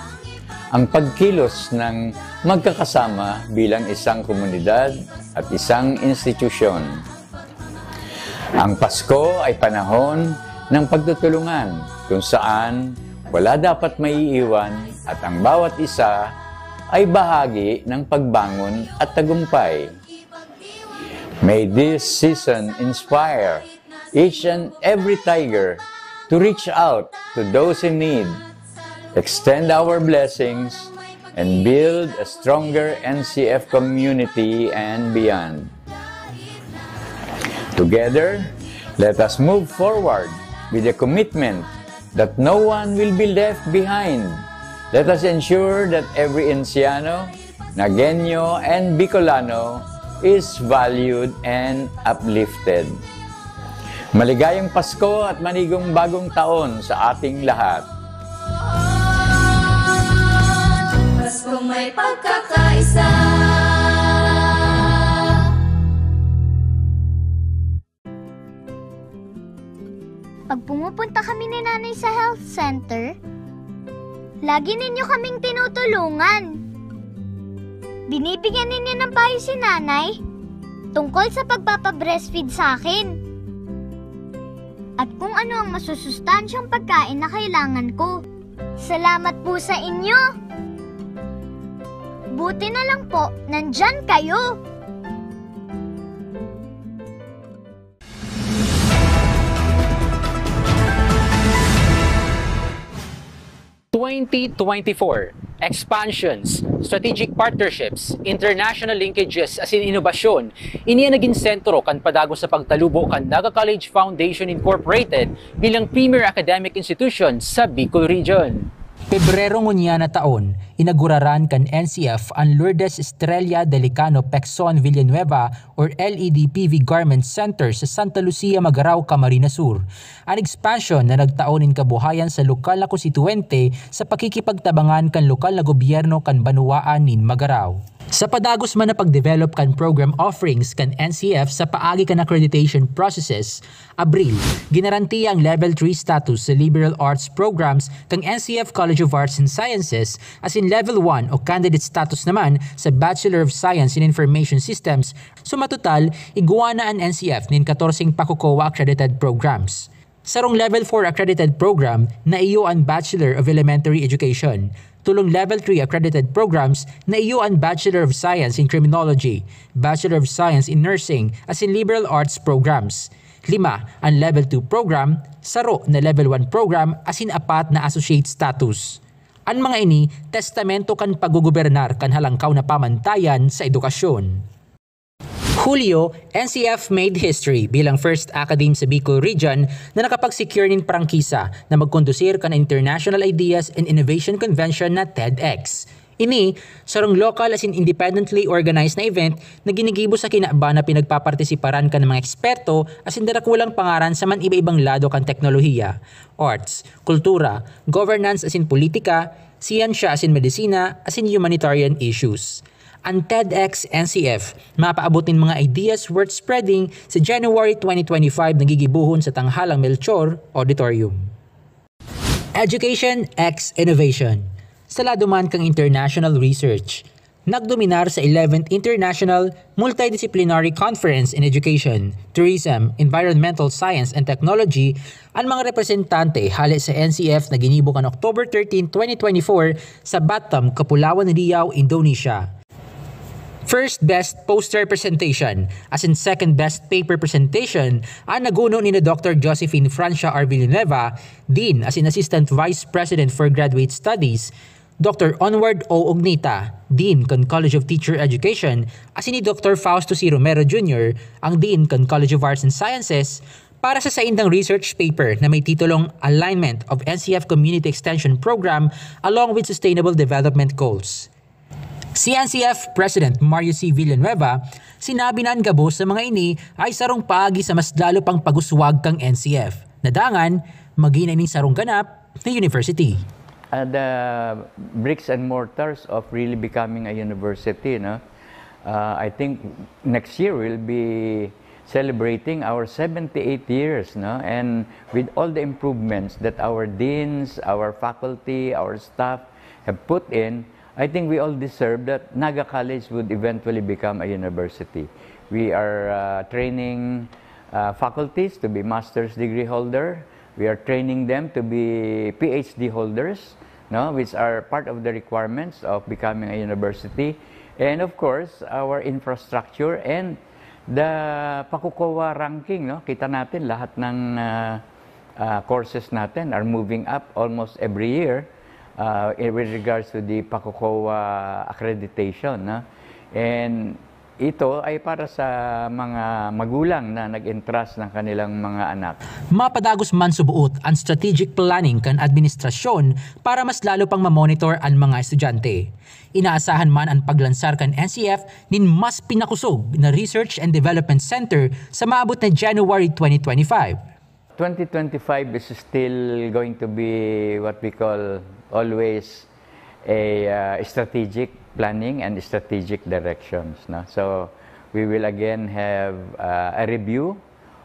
ang pagkilos ng magkakasama bilang isang komunidad at isang institusyon. Ang Pasko ay panahon ng pagtutulungan kung saan wala dapat maiiwan at ang bawat isa ay bahagi ng pagbangon at tagumpay. May this season inspire each and every Tiger to reach out to those in need, extend our blessings, and build a stronger N C F community and beyond. Together, let us move forward with the commitment that no one will be left behind. Let us ensure that every Enciano, Nagueño, and Bicolano is valued and uplifted. Maligayang Pasko at manigong bagong taon sa ating lahat. Paskong may pagkakaisa. Pag pumupunta kami ni Nanay sa health center, lagi ninyo kaming tinutulungan. Binibigyan ninyo ng payo si Nanay tungkol sa pagpapa-breastfeed sa akin at kung ano ang masusustansyang pagkain na kailangan ko. Salamat po sa inyo! Buti na lang po, nandyan kayo! Twenty twenty-four, expansions, strategic partnerships, international linkages asin inobasyon, ini an nagin sentro kan padagos na pagtalubo kan Naga College Foundation Incorporated bilang premier academic institution sa Bicol Region. Pebrero ngunyan na taon, inaguraran kan N C F an Lourdes Estrella Delicano Pecson Villanueva or L E D P V Garment Center sa Santa Lucia, Magarao, Camarines Sur. An expansion na nagtao nin kabuhayan sa lokal na konstituyente sa pakikipagtabangan kan lokal na gobyerno kan banwaan nin Magarao. Sa padagos man na pagdevelop kan program offerings kan N C F sa paagi kan accreditation processes, Abril, ginarantiya ang Level three status sa liberal arts programs kan N C F College of Arts and Sciences asin Level one o candidate status naman sa Bachelor of Science in Information Systems. Sumatotal, igwa na an N C F nin katorseng PACUCOA accredited programs. Sarong Level four accredited program na iyo an Bachelor of Elementary Education. Tulong Level three accredited programs na iyo an Bachelor of Science in Criminology, Bachelor of Science in Nursing, asin Liberal Arts programs. Lima, an Level two program, saro na Level one program, asin apat na associate status. An mga ini, testamento kan paggugobernar kan halangkaw na pamantayan sa edukasyon. Hulyo, N C F made history bilang first academe sa Bicol Region na nakapag-secure nin prangkisa na magkondusir kan International Ideas and Innovation Convention na TEDx. Ini, sarong lokal asin independently organized na event na ginigibo sa kinaban na pinagpapartisiparan kan mga eksperto asin darakulang pangaran sa man iba-ibang lado kan teknolohiya, arts, kultura, governance asin politika, siyensya asin medisina, asin humanitarian issues. An TEDx N C F mapaabot nin mga ideas worth spreading sa January twenty twenty-five na gigibohon sa Tanghalang Melchor Auditorium. Education X Innovation. Sa lado man kan international research, nagdominar sa eleventh International Multidisciplinary Conference in Education, Tourism, Environmental Science and Technology an mga representante hale sa N C F na ginibo kan October thirteen, twenty twenty-four sa Batam, Kepulauan Riau, Indonesia. First Best Poster Presentation asin Second Best Paper Presentation an naguno ni Doctor Josephine Francia R. Villanueva, Dean asin Assistant Vice President for Graduate Studies, Doctor Onward O. Ognita, Dean kan College of Teacher Education, asin ni Doctor Fausto C. Romero Junior, ang Dean kan College of Arts and Sciences, para sa saindang research paper na may titulong Alignment of N C F Community Extension Program along with Sustainable Development Goals. Si N C F President Mario C. Villanueva, sinabi na an gabos sa mga ini ay sarong paagi sa mas lalo pang pag-uswag kan N C F. Nadangan, magin na ining sarong ganap na university. Uh, the bricks and mortars of really becoming a university, no? Uh, I think next year we'll be celebrating our seventy-eight years, no? And with all the improvements that our deans, our faculty, our staff have put in, I think we all deserve that Naga College would eventually become a university. We are uh, training uh, faculties to be master's degree holder. We are training them to be P H D holders, no, which are part of the requirements of becoming a university. And of course, our infrastructure and the PACUCOA ranking, no? Kita natin lahat ng uh, uh, courses natin are moving up almost every year uh, in- with regards to the PACUCOA accreditation, no? And Ito ay para sa mga magulang na nag-entrust ng kanilang mga anak. Mapadagos man subuot ang strategic planning kan administrasyon para mas lalo pang mamonitor an mga estudyante. Inaasahan man ang paglansar kan N C F nin mas pinakusog na Research and Development Center sa maabot na January twenty twenty-five. Twenty twenty-five is still going to be what we call always a uh, strategic planning and strategic directions. No? So we will again have uh, a review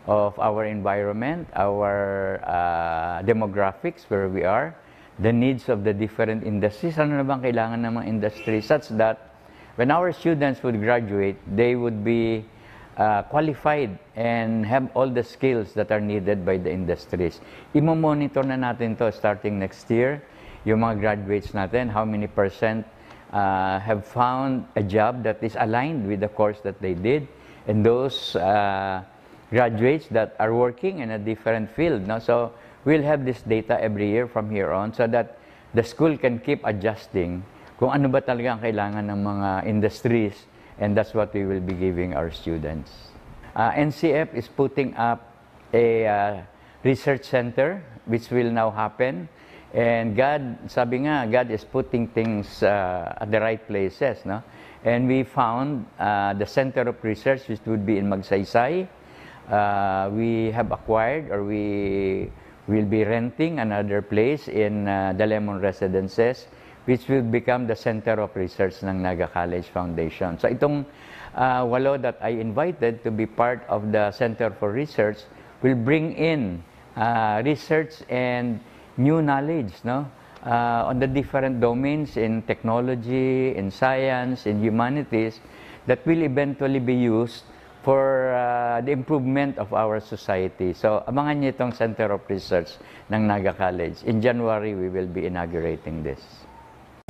of our environment, our uh, demographics, where we are, the needs of the different industries. Ano na bang kailangan ng mga industry such that when our students would graduate, they would be uh, qualified and have all the skills that are needed by the industries. Imo-monitor na natin to starting next year, yung mga graduates natin, how many percent uh, have found a job that is aligned with the course that they did, and those uh, graduates that are working in a different field. No? So we'll have this data every year from here on so that the school can keep adjusting kung ano ba talaga ang kailangan ng mga industries, and that's what we will be giving our students. Uh, N C F is putting up a uh, research center which will now happen. And God, sabi nga, God is putting things uh, at the right places, no? And we found uh, the center of research, which would be in Magsaysay. Uh, we have acquired, or we will be renting another place in uh, the Lemon Residences, which will become the center of research ng Naga College Foundation. So itong uh, walo that I invited to be part of the Center for Research will bring in uh, research and new knowledge, no? Uh, on the different domains in technology, in science, in humanities that will eventually be used for uh, the improvement of our society. So, abangan niyo itong Center of Research ng Naga College. In January, we will be inaugurating this.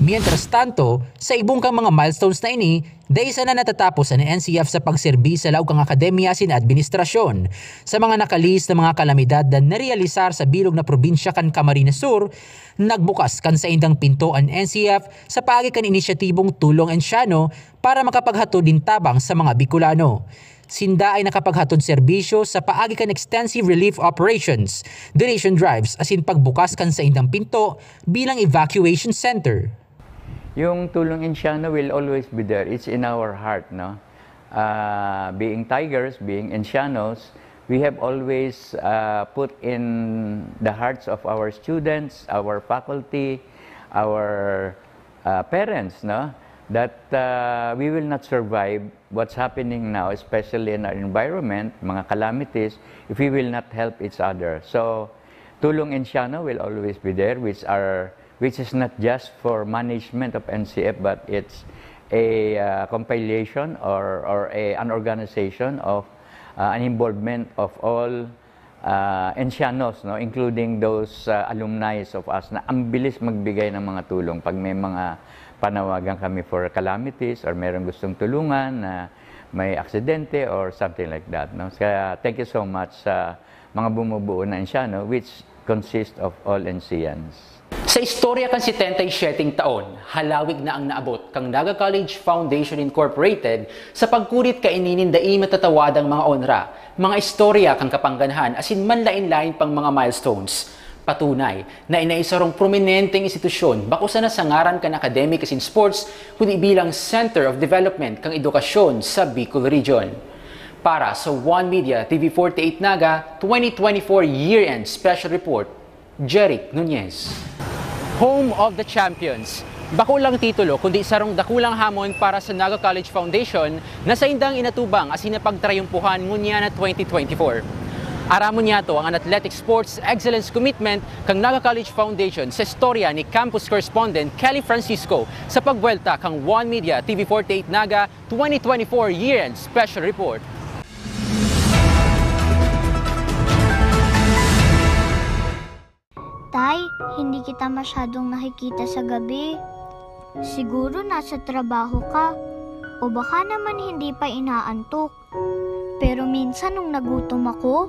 Mientras tanto, sa ibong kang mga milestones na ini, dai sana natatapos an N C F sa pagserbi sa laog kang akademya asin administrasyon. Sa mga nakalihis na mga kalamidad na narealisar sa bilog na probinsya kan Camarines Sur, nagbukas kan saindang pinto an N C F sa paagi kan inisyatibong Tulong Anciano para makapaghatod nin tabang sa mga Bicolano. Sinda ay nakapaghatod serbisyo sa paagi kan extensive relief operations, donation drives asin pagbukas kan saindang pinto bilang evacuation center. Yung Tulong Anciano will always be there. It's in our heart, no? Uh, being Tigers, being Ancianos, we have always uh, put in the hearts of our students, our faculty, our uh, parents, no? That uh, we will not survive what's happening now, especially in our environment, mga calamities, if we will not help each other. So, Tulong Anciano will always be there, which are which is not just for management of N C F, but it's a uh, compilation or, or a, an organization of uh, an involvement of all uh, Ancianos, no, including those uh, alumni of us na ang bilis magbigay ng mga tulong pag may mga panawagan kami for calamities or meron gustong tulungan na may aksidente or something like that, no? Kaya thank you so much sa mga bumubuo na Anciano, which consist of all Ancians. Sa istorya kan setenta y siyete taon, halawig na ang naabot kan Naga College Foundation Incorporated sa pagkurit kaini nin dai matatawadang mga onra, mga istorya kan kapangganahan asin manlaen-laen pang mga milestones. Patunay na inay sarong prominenteng institusyon, bako sana sa ngaran kan academic asin sports, kundi bilang Center of Development kan edukasyon sa Bicol Region. Para sa One Media T V forty-eight Naga twenty twenty-four Year-End Special Report, Jeric Nunez. Home of the Champions. Bako lang titulo, kundi sarong dakulang hamon para sa Naga College Foundation na saindang inatubang asin napagtrayumpuhan ngunyan na twenty twenty-four. Aramon niyato ang Athletic Sports Excellence Commitment kan Naga College Foundation sa istorya ni Campus Correspondent Kelly Francisco sa pagbuwelta kan One Media T V forty-eight Naga twenty twenty-four Year-End Special Report. Tay, hindi kita masyadong nakikita sa gabi. Siguro nasa trabaho ka. O baka naman hindi pa inaantok. Pero minsan nung nagutom ako,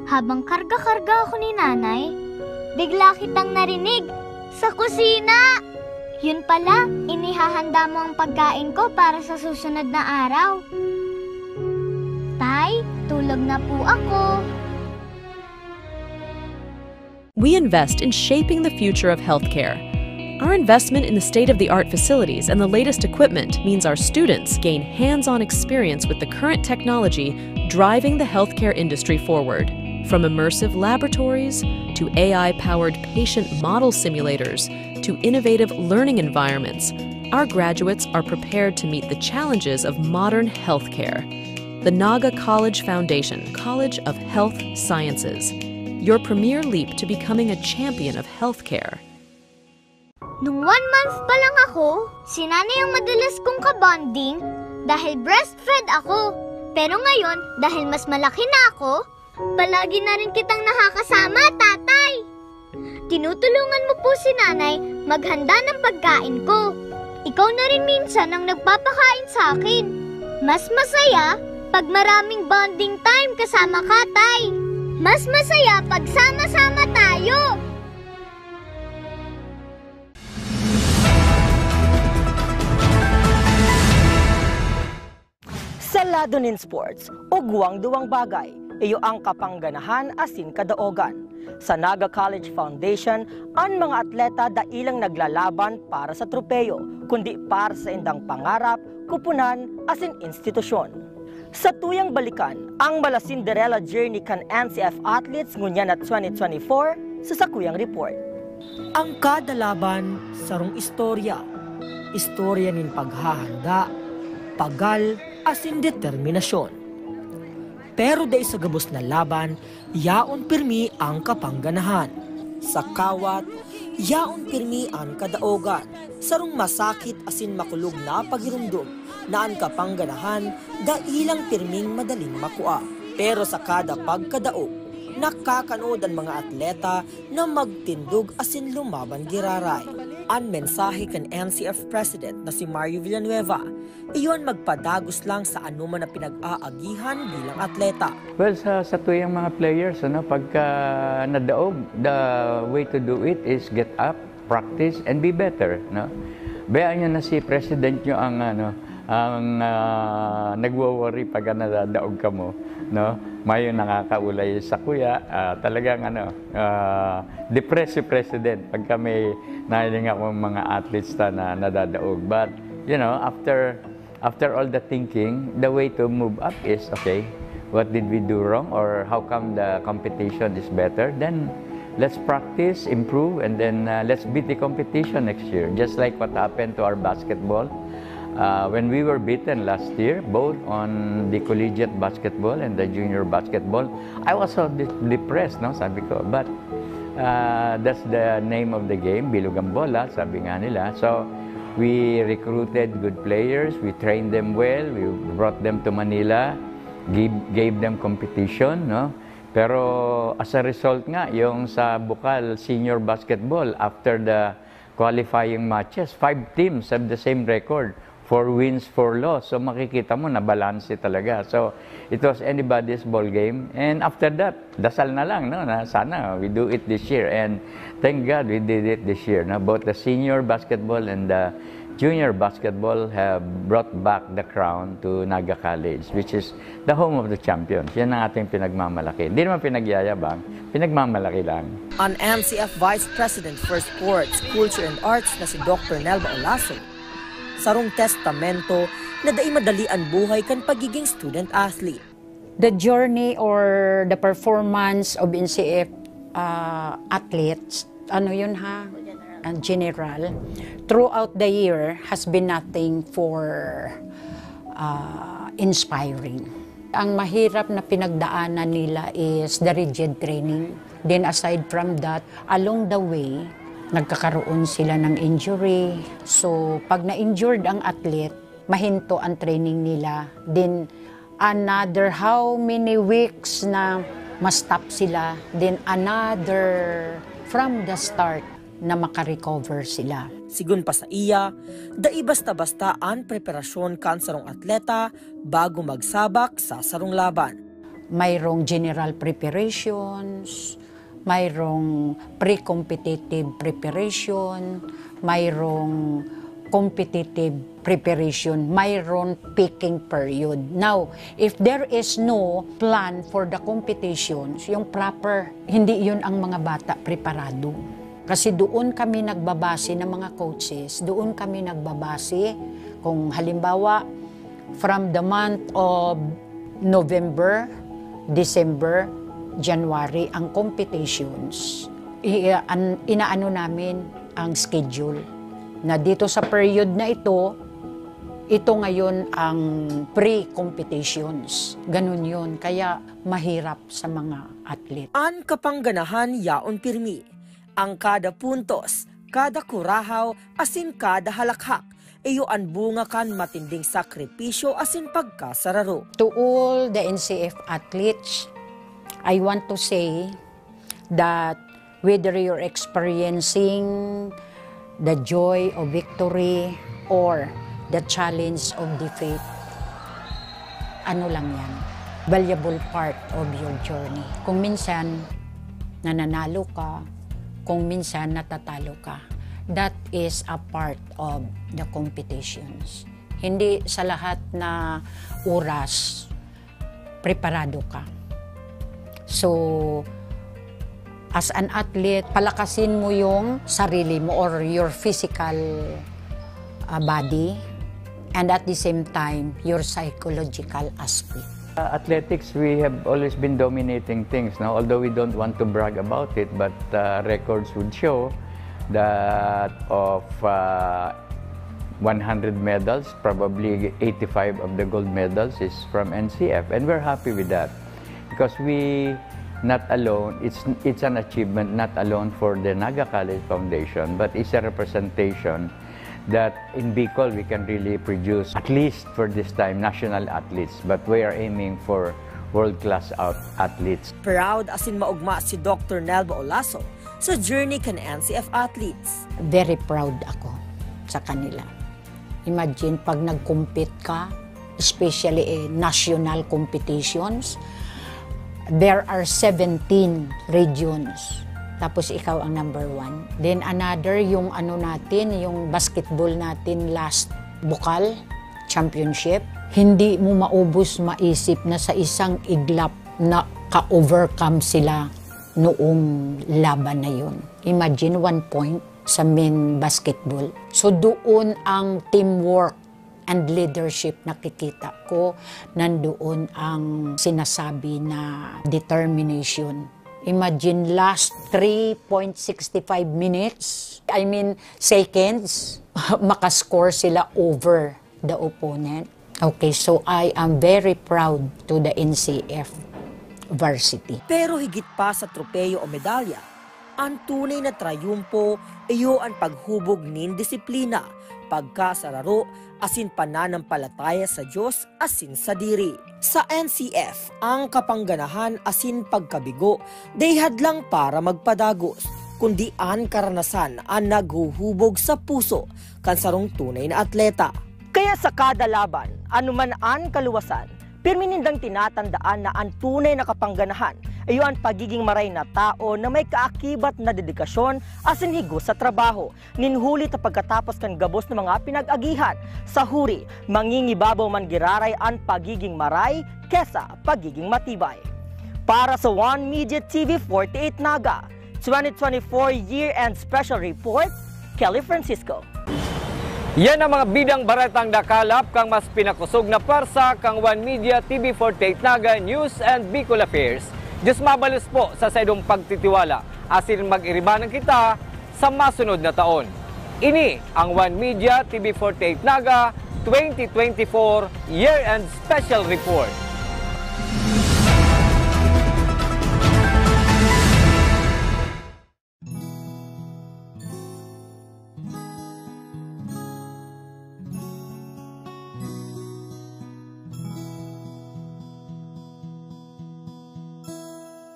habang karga-karga ako ni nanay, bigla kitang narinig sa kusina! Yun pala, inihahanda mo ang pagkain ko para sa susunod na araw. Tay, tulog na po ako. We invest in shaping the future of healthcare. Our investment in the state of the art facilities and the latest equipment means our students gain hands on experience with the current technology driving the healthcare industry forward. From immersive laboratories to A I powered patient model simulators to innovative learning environments, our graduates are prepared to meet the challenges of modern healthcare. The Naga College Foundation, College of Health Sciences, your premier leap to becoming a champion of healthcare. Nung one month pa lang ako, si nanay ang madalas kong kabonding dahil breastfed ako. Pero ngayon, dahil mas malaki na ako, palagi na rin kitang nakakasama, tatay. Tinutulungan mo po si nanay maghanda ng pagkain ko. Ikaw na rin minsan ang nagpapakain sa akin. Mas masaya pag maraming bonding time kasama ka, tay. Mas masaya pag sama-sama tayo. Sa lado nin sports, ugwang duwang bagay, iyo ang kapangganahan asin kadaogan. Sa Naga College Foundation, an mga atleta dai lang naglalaban para sa tropeyo, kundi para sa indang pangarap, kupunan, asin institusyon. Sa tuyang balikan, ang Mala Cinderella journey kan N C F athletes ngunyan na twenty twenty-four sa sakuyang report. Ang kada laban, sarong istorya. Istorya nin paghahanda, pagal, asin determinasyon. Pero dai sa gabos na laban, yaon pirmi ang kapangganahan. Sa kawat, yaon pirmi an kadaogan. Sarong masakit asin makulog na pagiromdom na an kapangganahan dai lang pirming madaling makua. Pero sa kada pagkadaog, nakakanood an mga atleta na magtindog asin lumaban giraray. An mensahe kan N C F President na si Mario Villanueva, iyon magpadagos lang sa anoman na pinag-aagihan bilang atleta. Well, sa, sa tuyang mga players, ano, pagka nadaog, the way to do it is get up, practice, and be better, no? Bayaan nyo na si President nyo ang, ano, ang, ah, nagwo-worry pagka nadadaog kamo, no? Mayo nakakaulay sa kuya, ah, talagang, ano, ah, depressed si President pagka may nahiling akong mga athletes ta na nadadaog. But, you know, after, after all the thinking, the way to move up is, okay, what did we do wrong, or how come the competition is better? Then, let's practice, improve, and then, uh, let's beat the competition next year. Just like what happened to our basketball. Uh, when we were beaten last year, both on the collegiate basketball and the junior basketball, I was so de- depressed, no? Sabi ko, but, uh, that's the name of the game, bilog ang bola, sabi nga nila. So, we recruited good players, we trained them well, we brought them to Manila, gave, gave them competition, no? Pero as a result nga, yung sa Bukal Senior Basketball, after the qualifying matches, five teams have the same record, four wins, four loss. So makikita mo na balanse talaga. So it was anybody's ball game. And after that, dasal na lang, no, na sana we do it this year. And thank God we did it this year, no? Both the senior basketball and the junior basketball have brought back the crown to Naga College, which is the home of the champions. Yan ang ating pinagmamalaki. Hindi naman pinagyayabang, pinagmamalaki lang. An N C F Vice President for Sports, Culture and Arts na si Doctor Nelva Olaso, sarong testamento na dai madali an buhay kan pagiging student athlete. The journey or the performance of N C F, uh, athletes, ano yun ha? Ang general, throughout the year has been nothing for, uh, inspiring. Ang mahirap na pinagdaanan nila is the rigid training. Then aside from that, along the way, nagkakaroon sila ng injury. So, pag na-injured ang athlete, mahinto ang training nila. Then, another how many weeks na ma-stop sila. Then, another from the start na makarecover sila. Sigon pa sa iya, dai basta-basta an preparasyon kan sarong atleta bago magsabak sa sarong laban. Mayroong general preparations, mayroong pre-competitive preparation, mayroong competitive preparation, mayroon peaking period. Now, if there is no plan for the competitions, yung proper, hindi yun ang mga bata preparado. Kasi doon kami nagbabase ng mga coaches, doon kami nagbabase kung halimbawa, from the month of November, December, January ang competitions. I-, an-, inaano namin ang schedule na dito sa period na ito, ito ngayon ang pre-competitions. Ganun yun. Kaya mahirap sa mga athlete. An kapangganahan yaon pirmi. Ang kada puntos, kada kurahaw, asin kada halakhak, iyo an bunga kan matinding sakripisyo asin pagkasararo. To all the N C F athletes, I want to say that whether you're experiencing the joy of victory or the challenge of defeat, ano lang yan, valuable part of your journey. Kung minsan, nananalo ka, kung minsan natatalo ka. That is a part of the competitions. Hindi sa lahat na oras, preparado ka. So, as an athlete, palakasin mo yung sarili mo or your physical uh, body, and at the same time, your psychological aspect. Uh, athletics, we have always been dominating things, no? Although we don't want to brag about it, but uh, records would show that of uh, one hundred medals, probably eighty-five of the gold medals is from N C F, and we're happy with that because we not alone, it's it's an achievement not alone for the Naga College Foundation, but it's a representation that in Bicol we can really produce, at least for this time, national athletes, but we are aiming for world-class out athletes. Proud asin maugma si Doctor Nelva Olaso sa journey kan N C F athletes. Very proud ako sa kanila. Imagine pag nag-compete ka, especially eh, national competitions, there are seventeen regions. Tapos ikaw ang number one. Then another, yung ano natin, yung basketball natin last Bukal Championship. Hindi mo maubos maisip na sa isang iglap na ka-overcome sila noong laban na yun. Imagine one point sa men basketball. So doon ang teamwork and leadership nakikita ko, nandoon ang sinasabi na determination. Imagine last three point six five minutes, I mean seconds, makascore sila over the opponent. Okay, so I am very proud to the N C F varsity. Pero higit pa sa tropeyo o medalya, an tunay na trayumpo iyo an paghubog nin disiplina, pagkasararo, asin pananampalataya sa Dios asin sadiri. Sa N C F, ang kapangganahan asin pagkabigo dai hadlang para magpadagos, kundi an karanasan an naghuhubog sa puso kan sarong tunay na atleta. Kaya sa kada laban, anuman an kaluwasan, pirmi nindang tinatandaan na an tunay na kapangganahan iyo an pagiging maray na tao na may kaakibat na dedikasyon asin higos sa trabaho. Nin huli ta pagkatapos kan gabos na mga pinag-agihan, sa huri, mangingibabaw man giraray an pagiging maray kesa pagiging matibay. Para sa One Media T V forty-eight Naga, twenty twenty-four Year-End Special Report, Kelly Francisco. Yan ang mga bidang baretang nakalap kan mas pinakosog na pwersa kan One Media T V forty-eight Naga News and Bicol Affairs. Diyos mabalos po sa saindong pagtitiwala. Asin mag-iribanan kita sa masunod na taon. Ini ang One Media T V forty-eight Naga twenty twenty-four Year-End Special Report.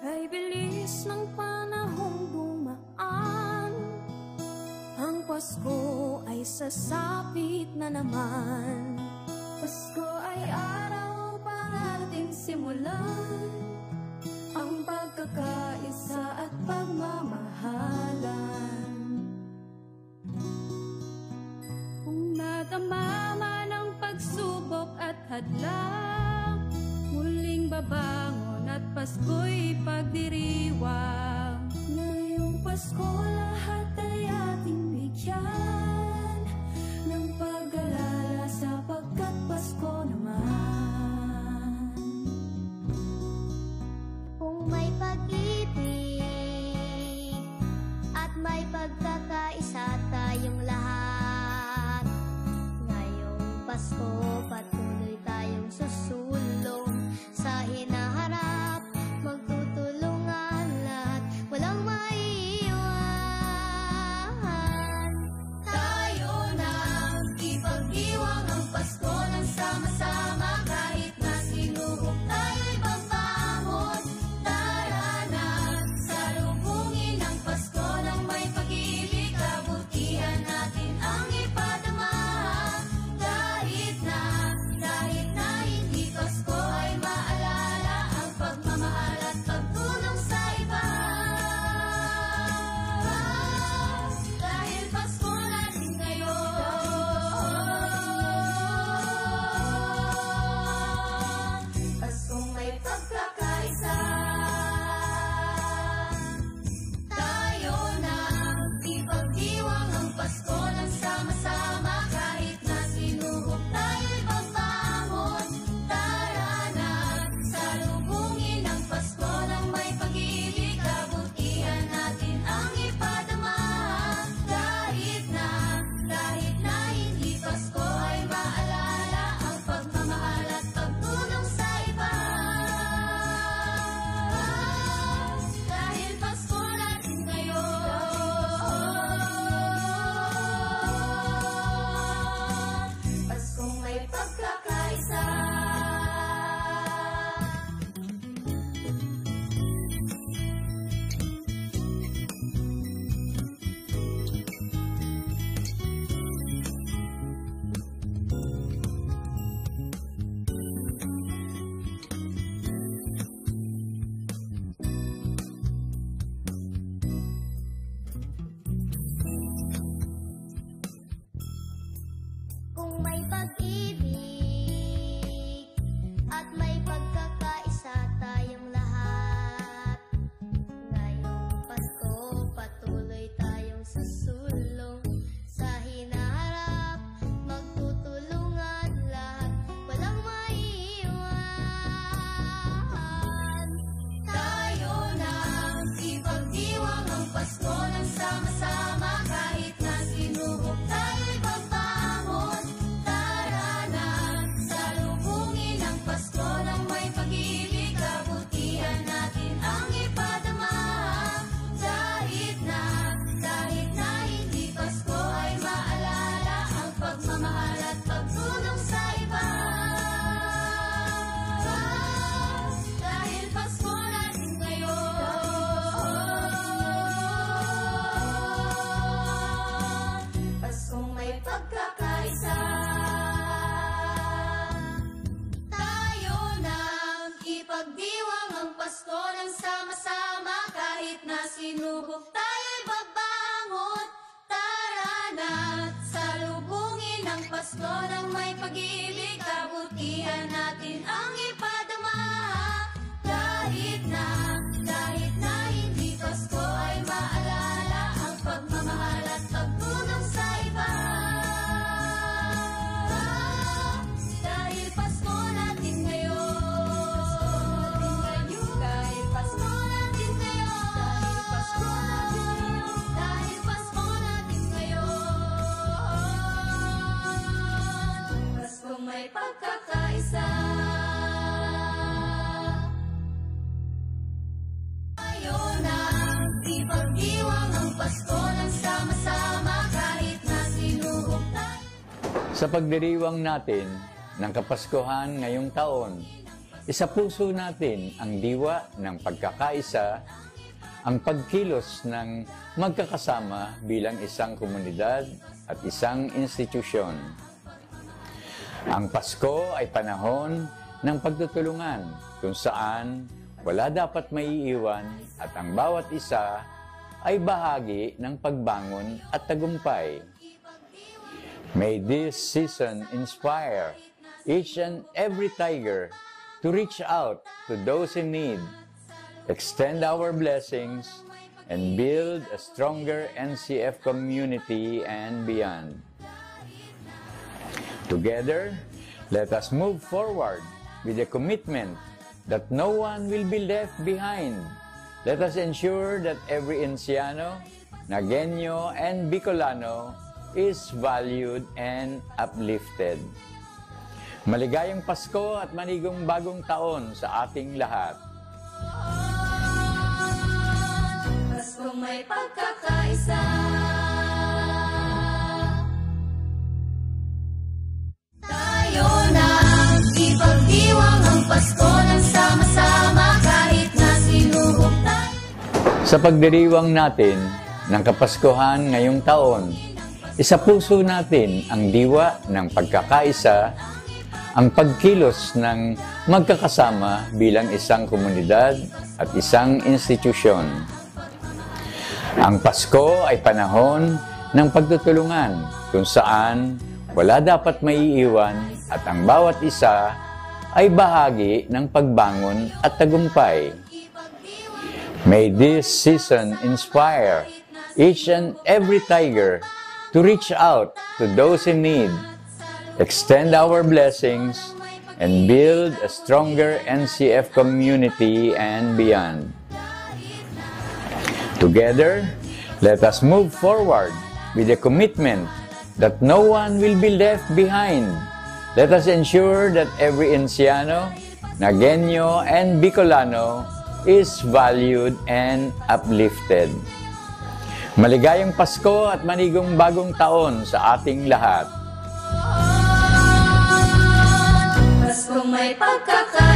Ay bilis ng panahong dumaan, ang Pasko ay sasapit na naman. Pasko ay araw para ating simulan ang pagkakaisa at pagmamahalan. Adlaw, muling babangon at Pasko'y pagdiriwang. Ngayong Pasko, lahat ay ating bigyan ng pag-alala sapagkat Pasko naman. Kung may pag-ibig at may pagkakaisa tayong lahat, ngayong Pasko, patuloy tayong susulong sa hinaharap, magtutulungan lahat, walang maiiwan. Tayo na ipagdiwang ang Pasko ng sama-sama, kahit na sinuhok tayo'y magbangon. Tara na, salubungin ang Pasko ng may pag-ibig, kabutihan natin ang ipadama. Kahit na, kahit na hindi Pasko ay maalala ang pagmamahal at pagtulong sa iba. Dahil Pasko natin ngayon, Paskong may pagkakaisa. Tayo na ipagdiwang ang Pasko ng sama-sama, kahit na sinuhok tayo'y magbangon. Tara na, salubungin ang Pasko ng may pag-ibig, kabutihan natin ang ipadama. Kahit na, kahit na hindi Pasko ay maalala ang pagmamahal at pagtulong sa iba. Dahil Pasko natin ngayon, Paskong may pagkakaisa. Kung may pag-ibig at may pagkakaisa tayong lahat, ngayong Pasko, patuloy tayong susulong sa hinaharap, magtutulungan lahat, walang maiiwan. Tayo na ipagdiwang ang Pasko ng sama-sama, kahit na sinuhok tayo'y magbangon. Tara na, salubungin ang Pasko ng may pag-ibig, kabutihan natin ang ipadama. Kahit na, kahit na hindi Pasko ay maalala ang pagmamahal at pagtulong sa iba. Dahil Pasko natin ngayon, Paskong may pagkakaisa. Tayo nang ipagdiwang ang Pasko ng sama-sama, kahit na sinuhok tayo'y babangon. Tara na, salubungin ang Pasko ng may pag-ibig, kabutihan natin ang ipadama. Kahit na, kahit na hindi Pasko ay maalala ang pagmamahal at pagtulong sa iba. Dahil Pasko natin ngayon. Dahil Pasko natin ngayon. Dahil Pasko natin ngayon. Paskong may pagkakaisa. Tayo na ipagdiwang ang Pasko ng sama-sama kahit na sinuhok tayo. Sa pagdiriwang natin ng Kapaskuhan ngayong taon, isapuso natin ang diwa ng pagkakaisa, ang pagkilos ng magkakasama bilang isang komunidad at isang institusyon. Ang Pasko ay panahon ng pagtutulungan, kung saan wala dapat maiiwan at ang bawat isa ay bahagi ng pagbangon at tagumpay. May this season inspire each and every Tiger to reach out to those in need, extend our blessings, and build a stronger N C F community and beyond. Together, let us move forward with the commitment that no one will be left behind. Let us ensure that every Enciano, Nagueño, and Bicolano is valued and uplifted. Maligayang Pasko at manigong bagong taon sa ating lahat. Paskong may pagkakaisa. Tayo na ipagdiwang ang Pasko ng sama-sama kahit na sinuhog tayo. Sa pagdiriwang natin ng Kapaskuhan ngayong taon, isapuso natin ang diwa ng pagkakaisa, ang pagkilos ng magkakasama bilang isang komunidad at isang institusyon. Ang Pasko ay panahon ng pagtutulungan kung saan wala dapat maiiwan at ang bawat isa ay bahagi ng pagbangon at tagumpay. May this season inspire each and every Tiger to reach out to those in need, extend our blessings, and build a stronger N C F community and beyond. Together, let us move forward with the commitment that no one will be left behind. Let us ensure that every Enciano, Nagueño, and Bicolano is valued and uplifted. Maligayang Pasko at manigong bagong taon sa ating lahat. Paskong may pagkaka